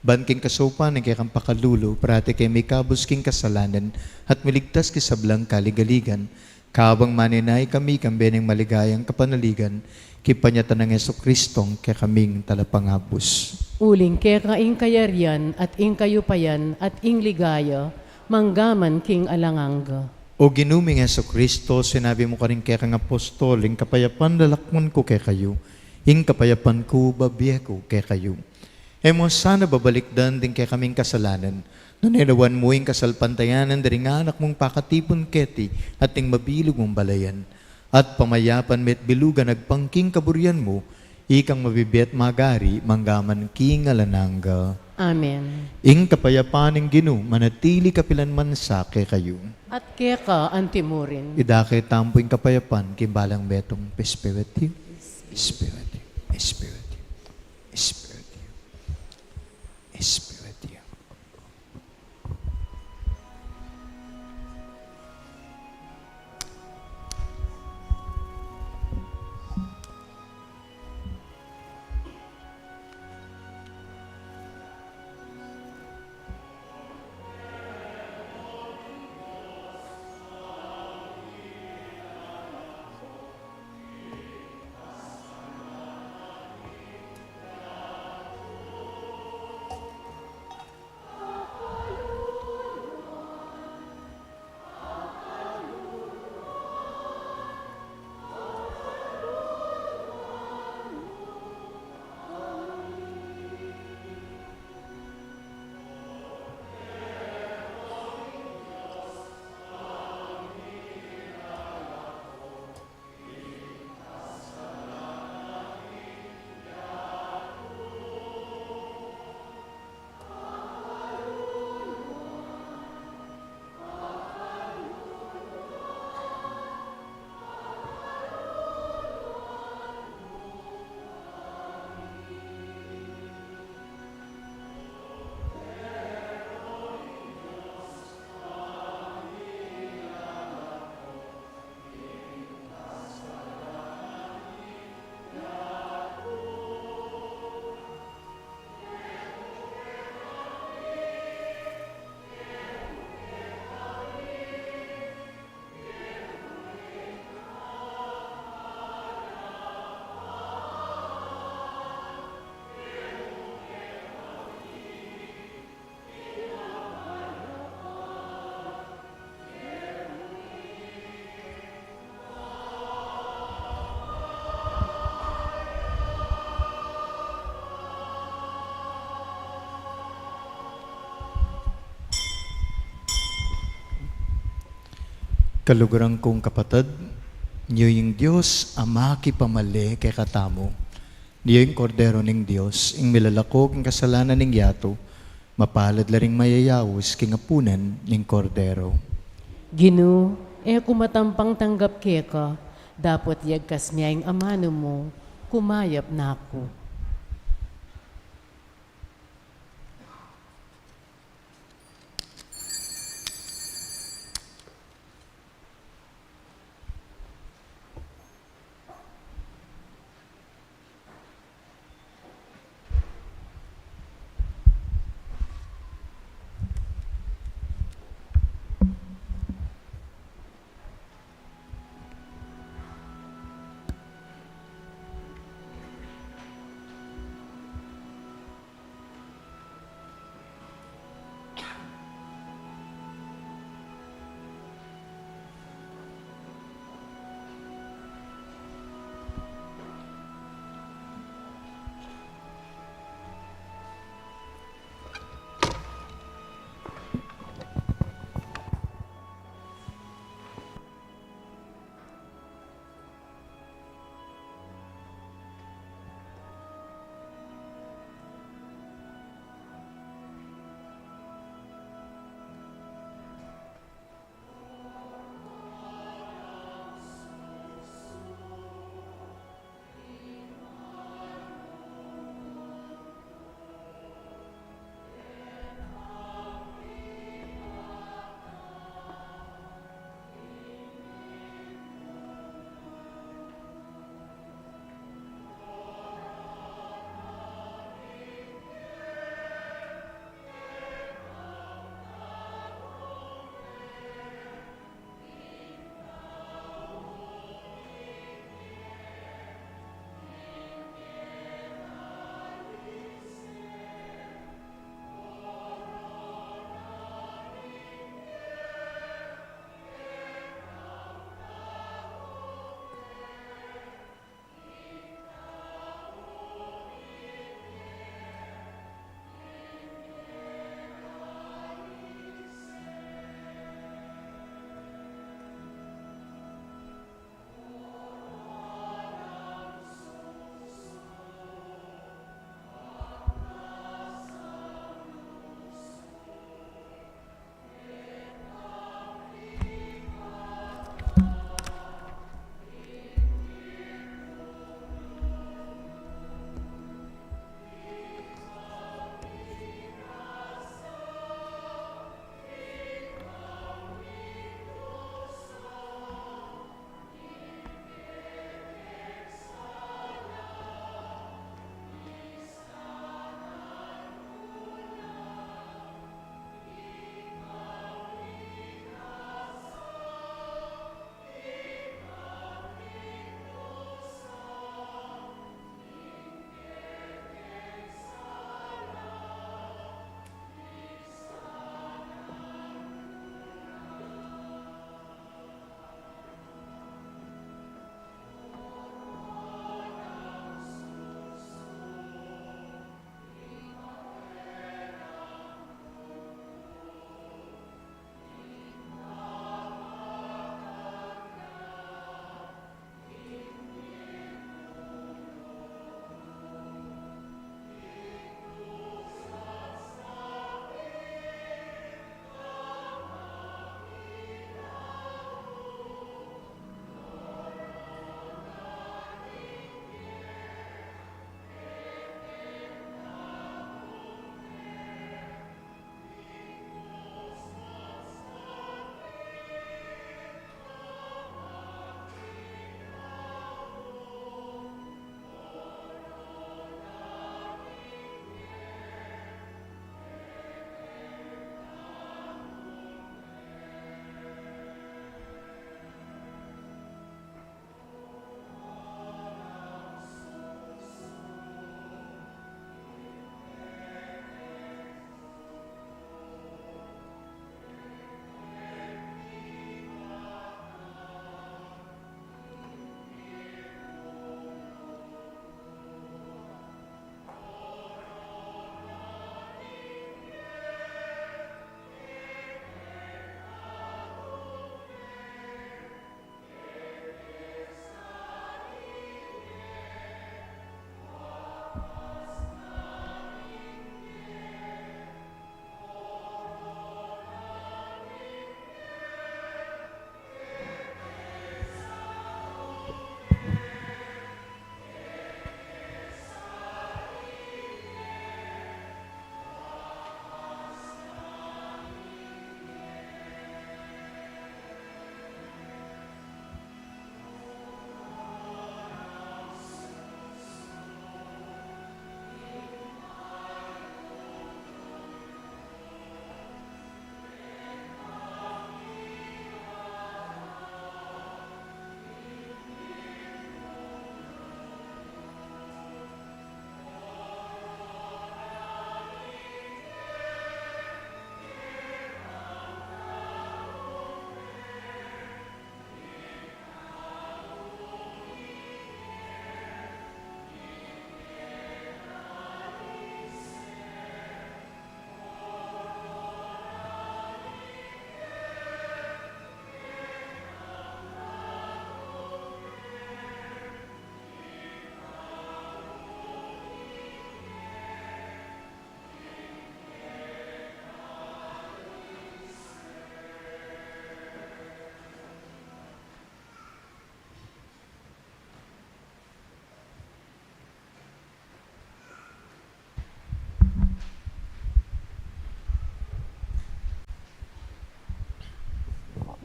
ban king kasaupan ning kekang pakalulu, parati kami mikabus king kasalanan, at miligtas king sablang kaligaligan, kabang manenaya kami king bie ning maligayang kapanaligan, king panyatang nang Jesucristong kekaming Talapangabus. Uling keka ing kayarian, at ing kayupayan, at ing ligaya, mangga man king alang angga. O Ginu ming Jesucristo, sinabi mu karing kekang apostol, ing kapayapan lalakwan ku kekayu, ing kapayapan ku bibie ku kekayu. E mu sana babalikdan ding kekaming kasalanan, nune lawan mu ing kasalpantayanan da ring anak mung pakatipun keti, at ding mabilug mung balayan. at pamayapan me at bilugan agpang king kaburian mu, ikang mabibie at magari, mangga man king alang angga. Amen. Ing kapayapan ning Ginu, manatili kapilan man sa kekayu. At keka antimurin. Idake tamu pu ing kapayapan, king balang metung, Espiritu, Espiritu, Espiritu, Espiritu, Espiritu. Kaluguran kung kapatad, niyu ing Dios a makipamale kekatamu. Niyu ing Kordero ning Dios, ing milalako king kasalanan ning yatu. Mapalad la ring mayayaus king apunan ning Kordero. Ginu, e ku matampang tanggap keka, dapot yagkas me ing amanu mu, kumayap na ku.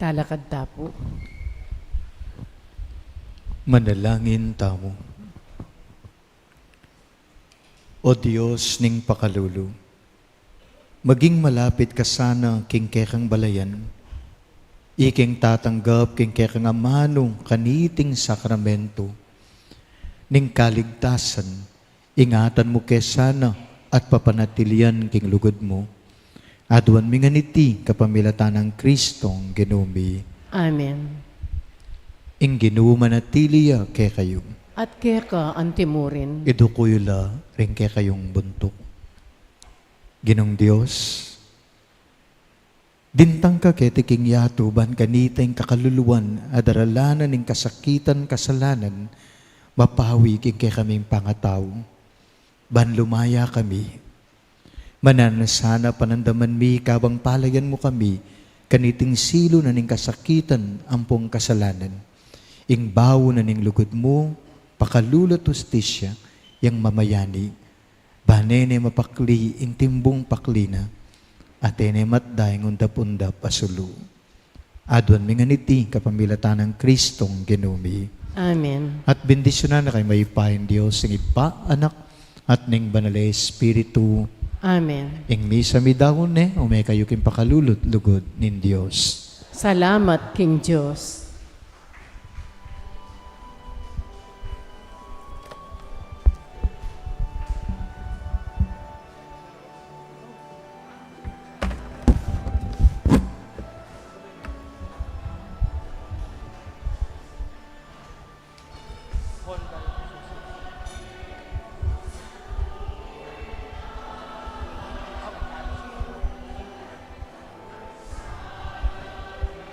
Talakad ta pu. Manalangin tamu. O Dios ning pakalulu, maging malapit ka sana king kekang balayan, ikeng tatanggap king kekang amanu kaniting sakramento ning kaligtasan, ingatan mu ke sana at papanatilian king lugud mu. Aduan mi ngan iti kapamilatan nang Kristong Ginu mi. Amen. Ing Ginu manatili ya kekayu. At keka antimurin. Iduku yu la ring kekayung buntuk. Ginung Dios, dintang ka keti king yatu ban kanita ing kakaluluan a daralan na ning kasakitan kasalanan, mapawi king kekaming pangatau, ban lumaya kami. Mananu na sana panandaman mi kabang palayan mu kami kaniting silu na ning kasakitan ampong kasalanan. Ing bau na ning lugud mu, pakalulu at hustisya, yang mamayani. Ban e ne mapakli ing timbung pakli na, at e ne matda ing undap-undap a sulu. Aduan mi ngan iti kapamilatan nang Kristong Ginu mi. Amen. At bendisyunan na kayu mayupaya ning Dios, ing Ibpa, Anak, at ning Banal a Espiritu. Amen. Ing misa midaun ne, ume kayu king pakalulu at lugud ning Dios. Salamat king Dios.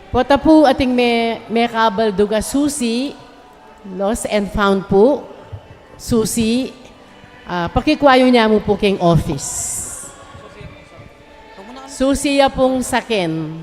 Pota pu ating me-, mekabaldug a susi, lost and found pu, susi, ah, pakikua yu ne mu pu king office. Susi ya pung saken.